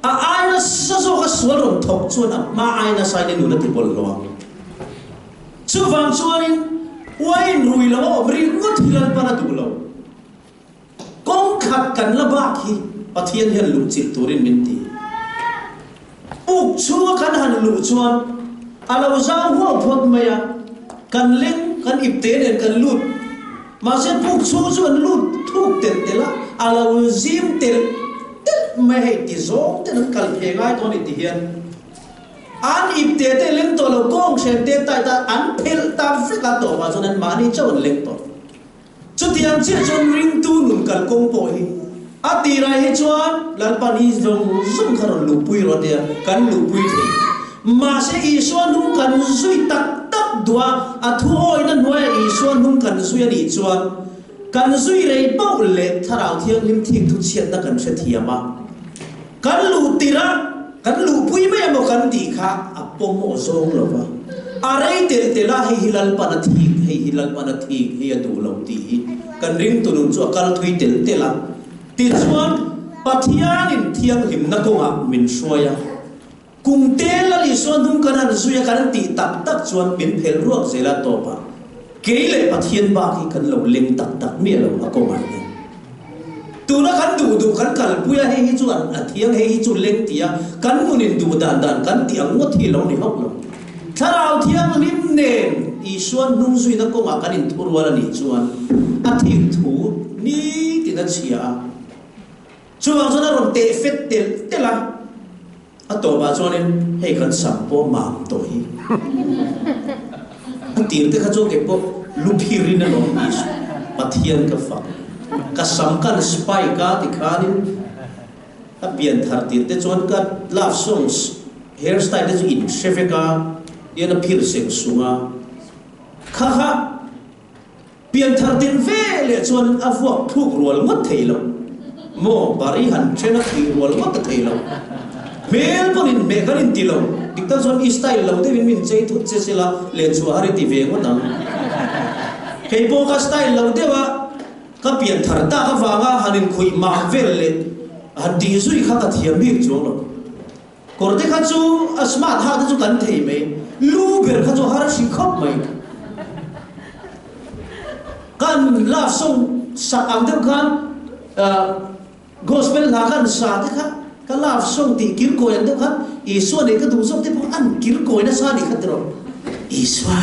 a ai nasa zawka sual rawn thawk chuan a hma ai nasa in i nun a ti bawlhhlawh ang. Chuvang chuanin uain rui lo a awm ringawt hi Lalpan a duh lo. Kawng khat kan la bak hi Pathian hian luh chilh turin min ti. Puk chhunga kan han luh chuan a lo zau huau phawt mai a, kan leng, kan ipte nen kan lut. Mahse puk chhung chu an lut thuk telh telh a, a lo zim telh telh mai hei ti zawng ten an kal phe ngai dawn i ti hian an ipte te leng tawh lo, kawng hren te tai ta an phelh ta vek a, tawpah chuan an mahni chauh an leng tawh. Chutiang chiah chuan ringtu nun kalkawng pawh hi a tirah hi chuan Lalpan hi zawng zawng kha rawn luhpui rawh tia kan luhpui thei. Mahse Isua hnung kan zui tak tak duh a, a thuawina hnuaiah Isua hnung kan zui a nih chuan kan zui rei pauh leh Thlarau Thianghlim thik thu chhiatna kan hrethiam a, Kan luh tirh a, kan luhpui mai emaw kan tih kha a pawmawh zawng lo va, a rei telh telh a, hei hi Lalpan a thik, hei hi Lalpan a thik, hei a duh lo tih hi kan ringtu nun chu a kal thui telh telh a. Tichuan, Pathianin thianghlimna kawngah min hruai a, kum te Lal Isua hnung kan han zui a, kan tih tak tak chuan min phelh ruak zel a, tawpah kei leh Pathian bak hi kan lo leng tak tak miah lo a kawngah hian. Tuna kan duh duh kan kalpui a, hei hi chu a thiang, hei hi chu leng ti a, kan hmunin duh dan dan kan tih ang ngawt hi lo ni hauh lo. Thlarau Thianghlim nen Isua hnungzuina kawngah kan inthurual a nih chuan a thik thu nitin a chhia a, chuvang chuan a rawn teh fet telh telh a, a tawpah chuanin hei kan sam pawh mam tawh hi. A tir te kha chuan kei pawh lu phirin a lawm Isu Pathian ka fak ka sam kan spike a ti khanin a pian thar tir te chuan ka love songs hair style te chu in hre vek a tian a phir seng sung a kha kha pian thar tin ve leh chuan a vuak thluk rual ngawt thei lo maw bari han then a thih rual ngawt a thei lo hmel pawn in hmeh kan in ti lo dik tak chuan i style lo deuh in min chei thut che sela len chhuah har i ti ve ngawt ang kei pawh ka style lo deuh a ka pian thar tak avanga han in khuih mam vel leh han tih zui kha ka thiam bik chuang lo. Kawr te kha chu a smart hak te chu kan thei mai, lu ber kha chu a har hri khawp mai. Kan love song sak ang deuh khan gospel hla khan sa te kha ka love song tih kirkawi ang deuh khan Isua nei ka duh zawk te pawh an kirkawi nasa nih kha tiraw. Isua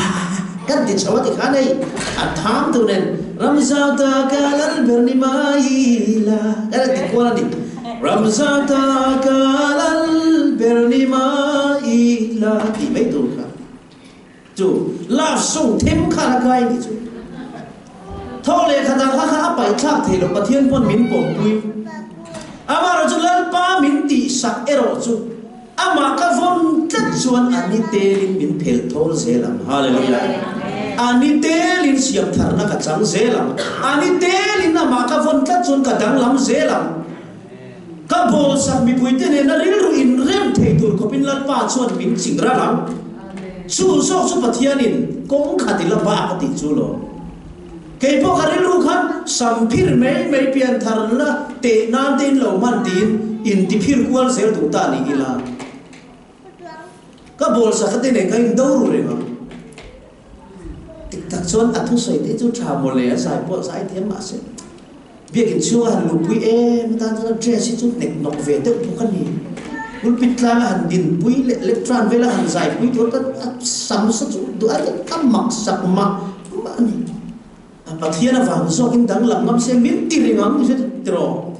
kan ti chho a ti khan hei a tham tur nen Ramzauta ka lal ber ni mai la kan ti kual a ni. Ramzauta ka lal ber ni mai la tih mai tur kha chu love song them khan a kai ni chu. Tho leh khatah kha kha a paih thlak thei lo Pathian pawn min pawmpui. Amaherawh chu Lalpa min tihsak erawh chu Amah ka vawn tlat chuan a ni telin min phelh thawl zel ang. Hallelujah! A ni telin siam tharna ka chang zel ang. A ni telin amah ka vawn tlat chuan ka danglam zel ang. Ka bawlsak mipuite nena rilru inrem thei tur khawpin Lalpa chuan min ching ral ang. Chu zawk chu Pathianin kawng khat i la bak a tih chu lo. Kei pawh ka rilru khan sam phir mai mai pian thar la teh nan te in lo hman tiin in ti phir kual zel duh ta ni ila. Ka bawl sakha te nen kha in do ru reng a. Tik tak chuan a thusawi te chu tha maw le a zai pawh zai thiam mahse Biakin chhunga han luhpui em atan chuan a dress hi chu hnek nawk ve deuh bawk a ni. Pulpit tlanga han dinpui leh lectern vela han zaipui tur kha a sam sa chu duh ai chuan a mak sak mah mah a ni. Pathian avang zawkin danglam ngam se min ti ring ang ti tiraw?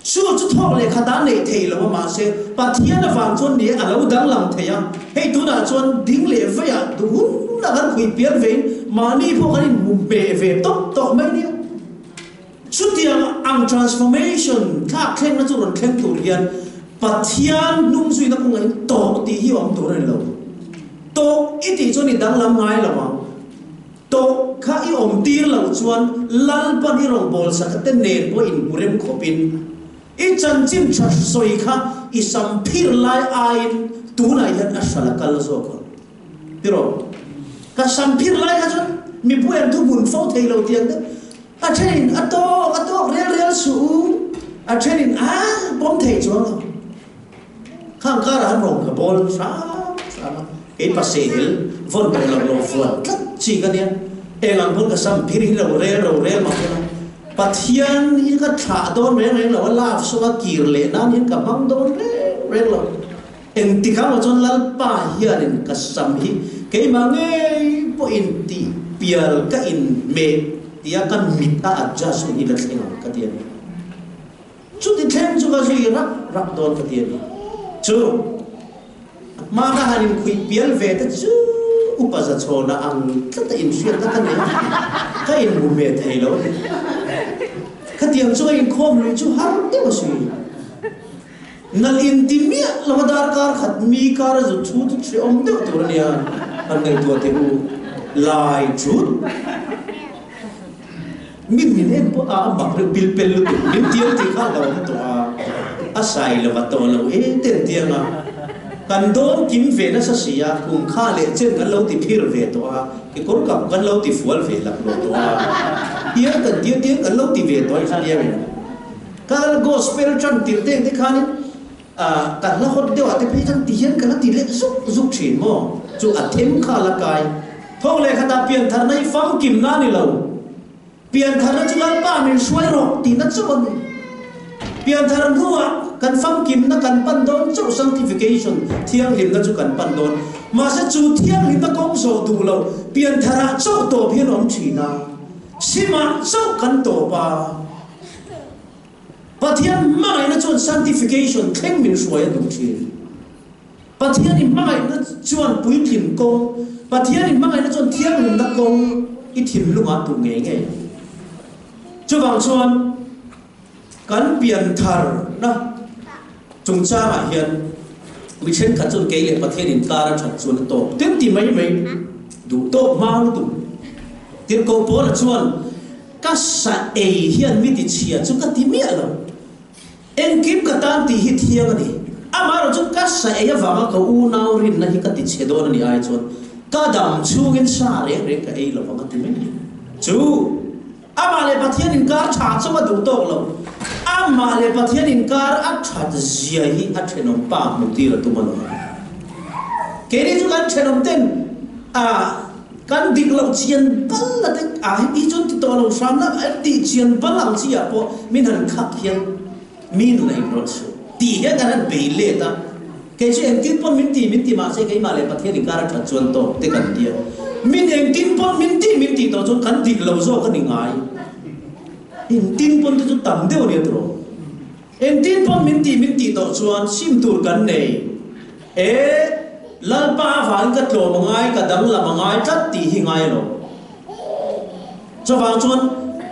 Chu chu thawk leh khat a neih thei lo a, mahse Pathian avang chuan ni a lo danglam thei a. Hei tunah chuan ding leh veiah duhun a kan khui pial vein mahni pawh kan inhmu hmeh ve tawp tawh mai nia. Chutiang ang transformation thlak thlengna chu rawn thleng tur hian Pathian hnung zuina kawngah in tawh tih hi awm tur a ni lo. Tawh i tih chuan i danglam ngai lo ang. Tawh kha i awm tir loh chuan Lalpan i rawngbâwl sakha te nen pawh inhmu rem khawpin i chanchin ṭha sawi kha i sam phir lai aiin tunah hian a hral a kal zawk ang. Tiraw? Ka sam phir lai kha chuan mipui an thuhmun fo thei lo tih ang deuh. A ṭhenin a tawk, a tawk rel rel suh u, a ṭhenin a pawm thei chuang lo. Khang karah han rawng ka bawl hram hram a, kei pasehel vawn tawh lo lo vuan tlat chi ka nia, eng ang pawn ka sam phir hi lo rel ro rel mah ila, Pathian hi ka thlah dawn reng reng lo a, love song a kir leh nan hian ka hmang dawn reng reng lo, engtik ah maw chuan Lalpa hianin ka sam hi keimah ngei pawhin tih pial ka inhmeh tia ka mit a adjust hun hi la thleng ang ka ti a ni. Chuti thleng chu ka zui rak rak dawn ka ti a ni. Chu hma ka han inkhuih pial ve te chu upa zachhawna ang tlata inhriatna ka nei a, ka inhmu ve thei lo a ni. Khatiang chu a inkhawm lui chu har deuh a si. Nalh inti miah lova darkar khat mi kar a zut thu chu hrehawm deuh tur a nia, han ngaihtuah teh u lai thut. Min min en pawh a a mak reuh pil pel lutuk min tial tih kha a lo awm tawh a, a sai lova tawh lo e ten tiang a, kan dawn kim ve nasa si a, kum kha leh chen kan lo ti phir ve tawh a, kekawr kap kan lo ti fual ve lak lo tawh a, tiang kan tiang tiang kan lo ti ve tawh a i hria em? Ka gospel tan tirh te te khanin ka hla hawt deuh ah te phei chuan ti hian ka la ti leh zuk zuk thin maw? Chu a them kha la kai. Thawk leh khatah piantharna hi famkimna a ni lo. Piantharna chu Lalpa min hruai rawh tihna chauh a ni. Pianthar hnuah kan famkimna kan pan dawn chauh, sanctification, thianghlimna chu kan pan dawn. Mahse chu thianghlimna kawng zawh duh lo piantharah chauh tawp hian a awm thin a, simah chauh kan tawp a. Pathian hmangaihna chuan sanctification thleng min hruai a duh thin. Pathian i hmangaihna chuan puitlin kawng, Pathian i hmangaihna chuan thianghlimna kawng i thinlungah tuh ngei ngei ang. Chuvang chuan kan piantharna chungchangah hian mi thenkhat chuan kei leh Pathian inkar a that chuan a tawk tin ti mai mai duh tawk hma lutuk. Tirhkoh Paula chuan Ka sa ei hian mi ti chhia chu ka ti miah lo. Engkim ka tan tih hi thiang a ni. Amaherawh chu ka sa ei avanga ka unau rinna hi ka ti chhe dawn a ni ai chuan ka dam chhungin sa reng reng ka ei lo vang a ti mai ni. Chu amah leh Pathian inkar tha chauh a duh tawk lo. Amah leh Pathian inkar a that zia hi a thenawm pa hmu tir a tum a lo. Keini chu kan thenawm ten a. Kan dik loh chian bal la te a heti chuan ti tawh lo hram la an tih chian bal ang chi ah pawh min han khak hian mi nun a inrawlh suh tih hian kan han bei let a, kei chu engtin pawn min ti min ti mahse keimah leh Pathian inkar a that chuan tawk te kan tia, min engtin pawn min ti min tih tawh chuan kan dik lo zawk a ni ngai, engtin pawn te chu tam deuh a nia tiraw. Engtin pawn min tih min tih tawh chuan sim tur kan nei e, Lalpa avangin ka tlawm a ngai, ka danglam a ngai tlat tih hi ngai lo. Chuvang chuan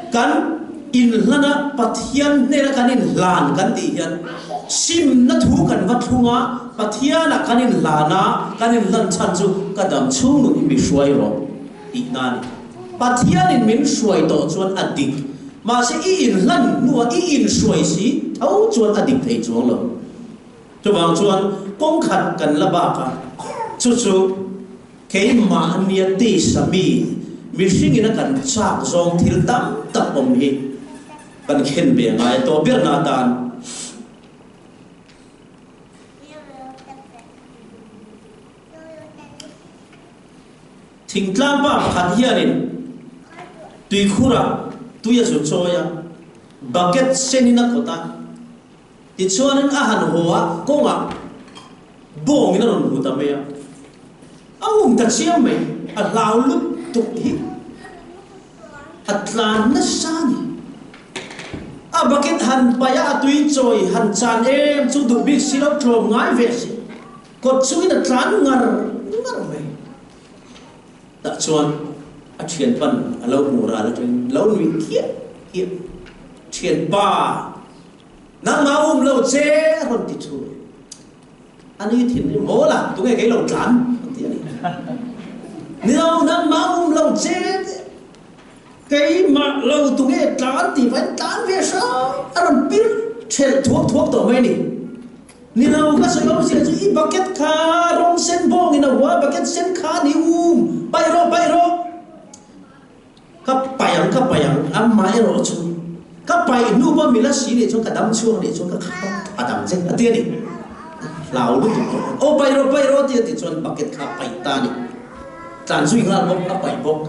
kan inhlan a, Pathian hnena kan inhlan kan tih hian simna thu kan va thlung a, Pathianah kan inhlan a, kan inhlan chhan chu ka dam chhung nun hi mi hruai rawh tihna a ni. Pathianin min hruai tawh chuan a dik. Mahse i inhlan hnuah i inhruai si tho chuan a dik thei chuang lo. Chuvang chuan kawng khat kan la bak a, chu chu keimahnia tisa mi mihringin a kan chak zawng thil tam tak awm hi kan khen ve a ngai a tawh berna atan. Thingtlang pa pakhat hianin tuikhurah tui a zu chawi a, bucket senin a kawt a, tichuanin a han haw a, kawngah bawngin a rawn hmu ta mai a, a um ta chiang mai, a hlau lutuk hi. A tlan nasa a ni. A bucket han paih a, a tui chawi han chan em chu duh bik si lo, tlawm ngai ve si. Kawt chungin a tlan ngar ngar mai. Tah chuan a thianpan a lo hmuh ral atangin lo nuih khiah khiah. Thianpa, nangmah um lo che a rawn ti thu. A ni thinrim haw la, tunge kei lo tlan a ti a ni. Ni lo, nangmah um lo che keimah lo tunge tlan tih pahin tlan ve hrang a rawn pir thelh thuak thuak tawh mai a ni. Ni lo, ka sawi awmzia chu i bucket kha rawng sen bawngin a hua, bucket sen kha a ni um, paih rawh, paih rawh. Ka paih ang, ka paih ang, amah erawh chu ka paih hnu pawh mila si nih chuan ka dam chhuak nih chuan ka khat a dang che a ti a ni. Hlau lutuk tawh. Aw paih rawh, paih rawh ti a tih chuan bucket kha a paih ta a ni. Tlan zui nghal bawk, a paih bawk.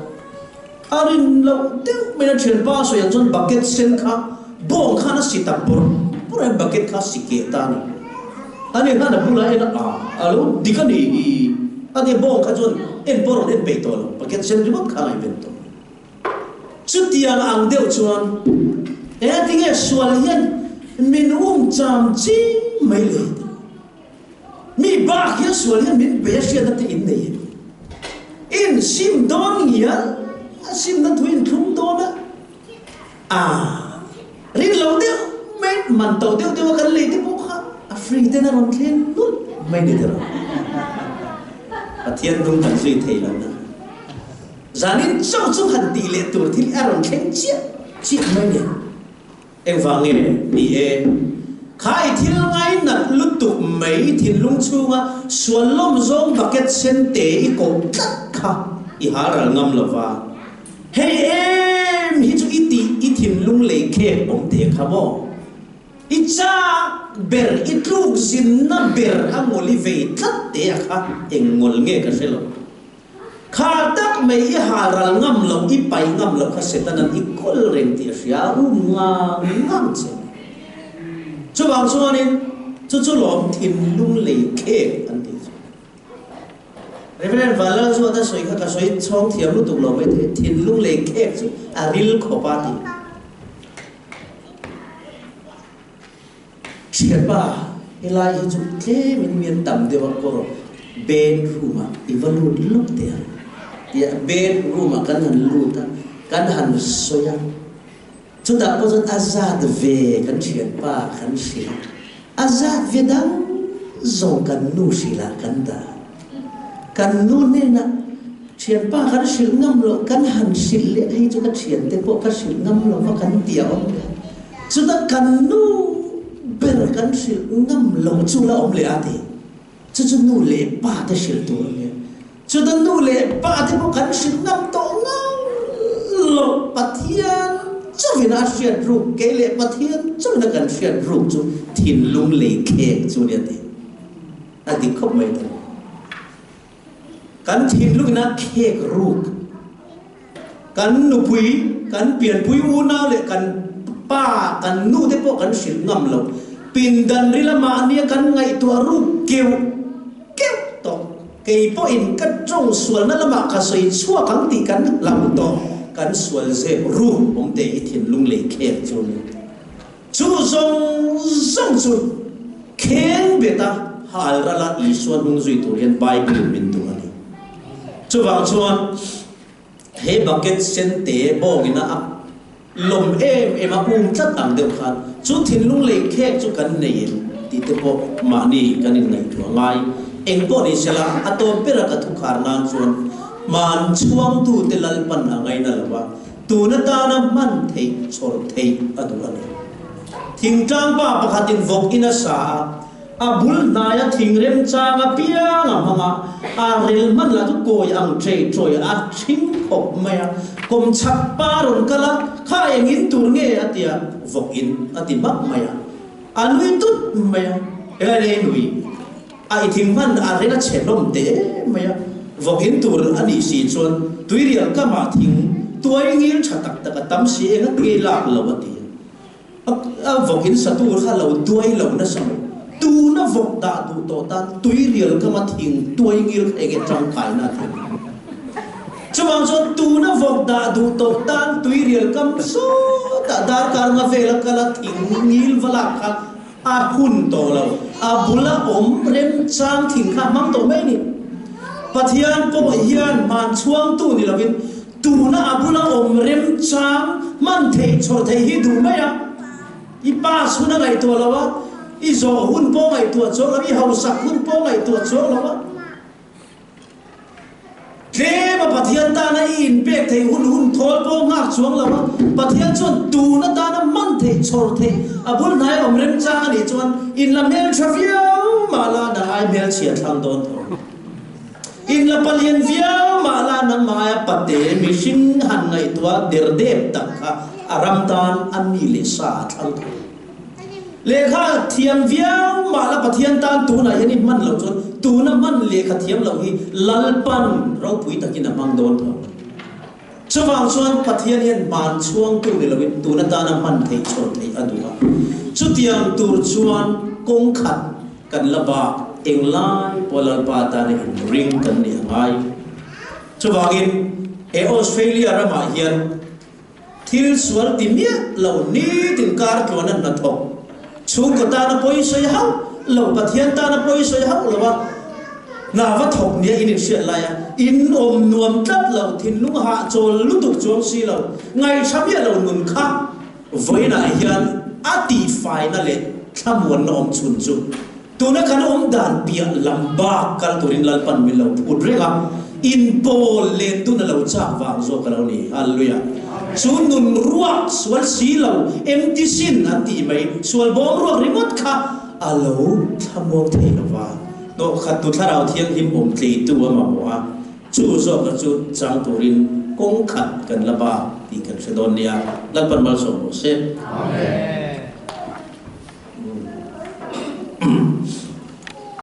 A rin loh deuh mai a thianpa a sawi ang chuan bucket sen kha bawng khan a si ta bawrh bawrh a, bucket kha a si keh ta a ni. Ani khan a bulah en a, a lo dik a ni hi. A nia bawng kha chuan en pawh rawn en peih tawh lo, bucket sen ringawt kha a ngaihven tawh. Chutiang ang deuh chuan engati nge sual hian min um cham ching mai le? Mi bak hian sual hian min bei a hriatna te in nei em? In sim dawn ngial a simna thu in thlum dawn a, ah rin lo deuh mai man to deuh deuh a kan lei te pawh kha a free ten a rawn thleng nulh mai ni tiraw? Pathian hnung kan zui thei lo na. Zanin chauh chu han tih leh tur thil a rawn thleng chiah chiah mai ni. Engvang nge ni e? Kha i thil ngainat lutuk mai thinlung chhunga sual lawm zawng bucket sen te i koh tlat kha i hal ral ngam lo va. Hei em hi chu i tih i thinlung lei khek awm te kha maw? I chak ber, i tluk zinna ber a ngawl i vei tlat te a kha eng ngawl nge ka hre lo. Kha tak mai i hal ral ngam loh, i pai ngam loh kha Setanan i kawl reng tih a hria, a um ngang ngang che. Chuvang chuanin chu chu lawm thinlung lei khek an tih chu. Reverend Vanlal chuan a sawi kha ka sawi chhawng thiam lutuk lo mai thei, thinlung lei khek chu a ril khawp a ti. Thianpa, helai hi chu tlemin mi an tam deuh a kawr bedroom ah i va lut lawk teh ang tia bedroom ah kan han lut a, kan han sawi a, chutah pawh chuan a zat ve kan thianpa kan hrilh a, a zat ve dang zawng kan nu hrilh ah kan dah a, kan nu hnenah thianpa kan hrilh ngam loh kan han hrilh leh hei chu ka thiante pawh ka hrilh ngam lo va kan ti a awm leh. Chutah kan nu ber kan hrilh ngam lo chu la awm leh a ti. Chu chu nu leh pa te hrilh tur a nia. Chutah nu leh pa te pawh kan hrilh ngam tawh ngam lo. Pathian chauhin a hriat ruk, kei leh Pathian chauhin a kan hriat ruk chu thinlung lei khek chu a nia ti. A dik khawp mai ta. Kan thinlungin a khek ruk. Kan nupui, kan pianpui unau leh kan pa, kan nu te pawh kan hrilh ngam lo. Pindan ri lamah nia kan ngaihtuah ruk keuh keuh tawh. Kei pawhin ka tawng sualna lamah ka sawi chhuak ang tih kan hlau tawh. Kan sual zep ruk awm te hi thinlung lei khek chu a ni. Chu zawng zawng chu kheng beta hal rala Isua hnung zui tur hian Bible-in min duh a ni. Chuvang chuan he bucket sen te bawngina a lawm em em a, um tlat ang deuh khan chu thinlung lei khek chu kan nei em tih te pawh mahni kan inngaihtuah ngai. Eng pawh ni sela, a tawp bera ka thukhar nan chuan hman chhuangtute Lalpan a ngaina lo va, Tun atana hman theih chhawr theih a duh a ni. Thingtlang pa pakhatin vawk in a sa a, a bul hnaia thing remchang apiang a hmang a, a rel hman lah chu kawi ang ṭei ṭawi a ṭhing khawp mai a. Kawm chhak pa rawn kal a, Kha eng in tur nge? a ti a, vawk in a ti hmak mai a. A nui tut mai a, Helai lei nui a i thing hman a rel a chhe hlawm teh em mai a, vawk in tur a nih si chuan tuirial kamah thing tuai ngil tha tak tak a tam si eng a ti lak lo a ti a, a vawk in sa tur kha lo duai lo nasa mai. Tuna vawk dah duh tawh tan tuirial kama thing tuai ngil kha enge tangkaina a ti. Chuvang chuan tuna vawk. vawk dah duh tawh tan tuirial kam sawtah darkar nga vela kal a thing ngil va lak kha a hun tawh lo. A bula awm remchang thing kha a hmang tawh mai a ni. Pathian pawh hian hman chhuangtu ni lovin tuna a bula awm remchang hman theih chhawr theih hi duh mai a. I pass hun a ngaihtuah lo a, i zawh hun pawh ngaihtuah chuang lo, i hausak hun pawh ngaihtuah chuang lo a. Tlem a Pathian tana i inpek theih hun hun thawl pawh nghak chuang lo a, Pathian chuan tun atana hman theih, chhawr theih, a bul hnai awm remchang a nih chuan in la hmeltha viau mah la nang ai hmelchhia thlang dawn tho. In la palian viau mah la nangmah aia pate mihring han ngaihtuah der dep tak kha a ram tan a mi leh sa a thlang tho. Lehkha thiam viau mah la Pathian tan tunah hian i hman loh chuan tuna hman lehkha thiam loh hi Lalpan ropui takin a hmang dawn tho. Chuvang chuan Pathian hian hman chhuangtu ni loin tuna tana hman theih chhawn theih a duh a. Chutiang tur chuan kawng khat kan la bak englai pawh Lalpa tana inring kan nih a ngai. Chuvangin he Australia ramah hian Thil sual ti miah lo nitin kar tluan a hnathawk. Chhungkaw tana pawi sawi hauh lo, Pathian tana pawi sawi hauh lo a, hna va thawk nia in inhriat lai a, in awm nuam tlat lo, thinlung hahchawl lutuk chuang si lo, ngaihṭha miah lo nun kha vawiinah hian a tihfaina leh thlamuanna awm chhun chu Tuna kan awm dan piah lam bak kal turin Lalpan min lo phut reng a, inpawl len dun a lo chak vang zawk a lo ni. Hallelujah! Chu nun ruak sual si lo, empty sin an tih mai, sual bawm ruak ringawt kha a lo thlamuang thei lo va. Hnawhkhat tu Thlarau Thianghlim awm tleitu a mamawh a, chu zawka chu chang turin kawng khat kan la bak tih kan hre dawn nia. Lalpan malsawm rawh se. Amen.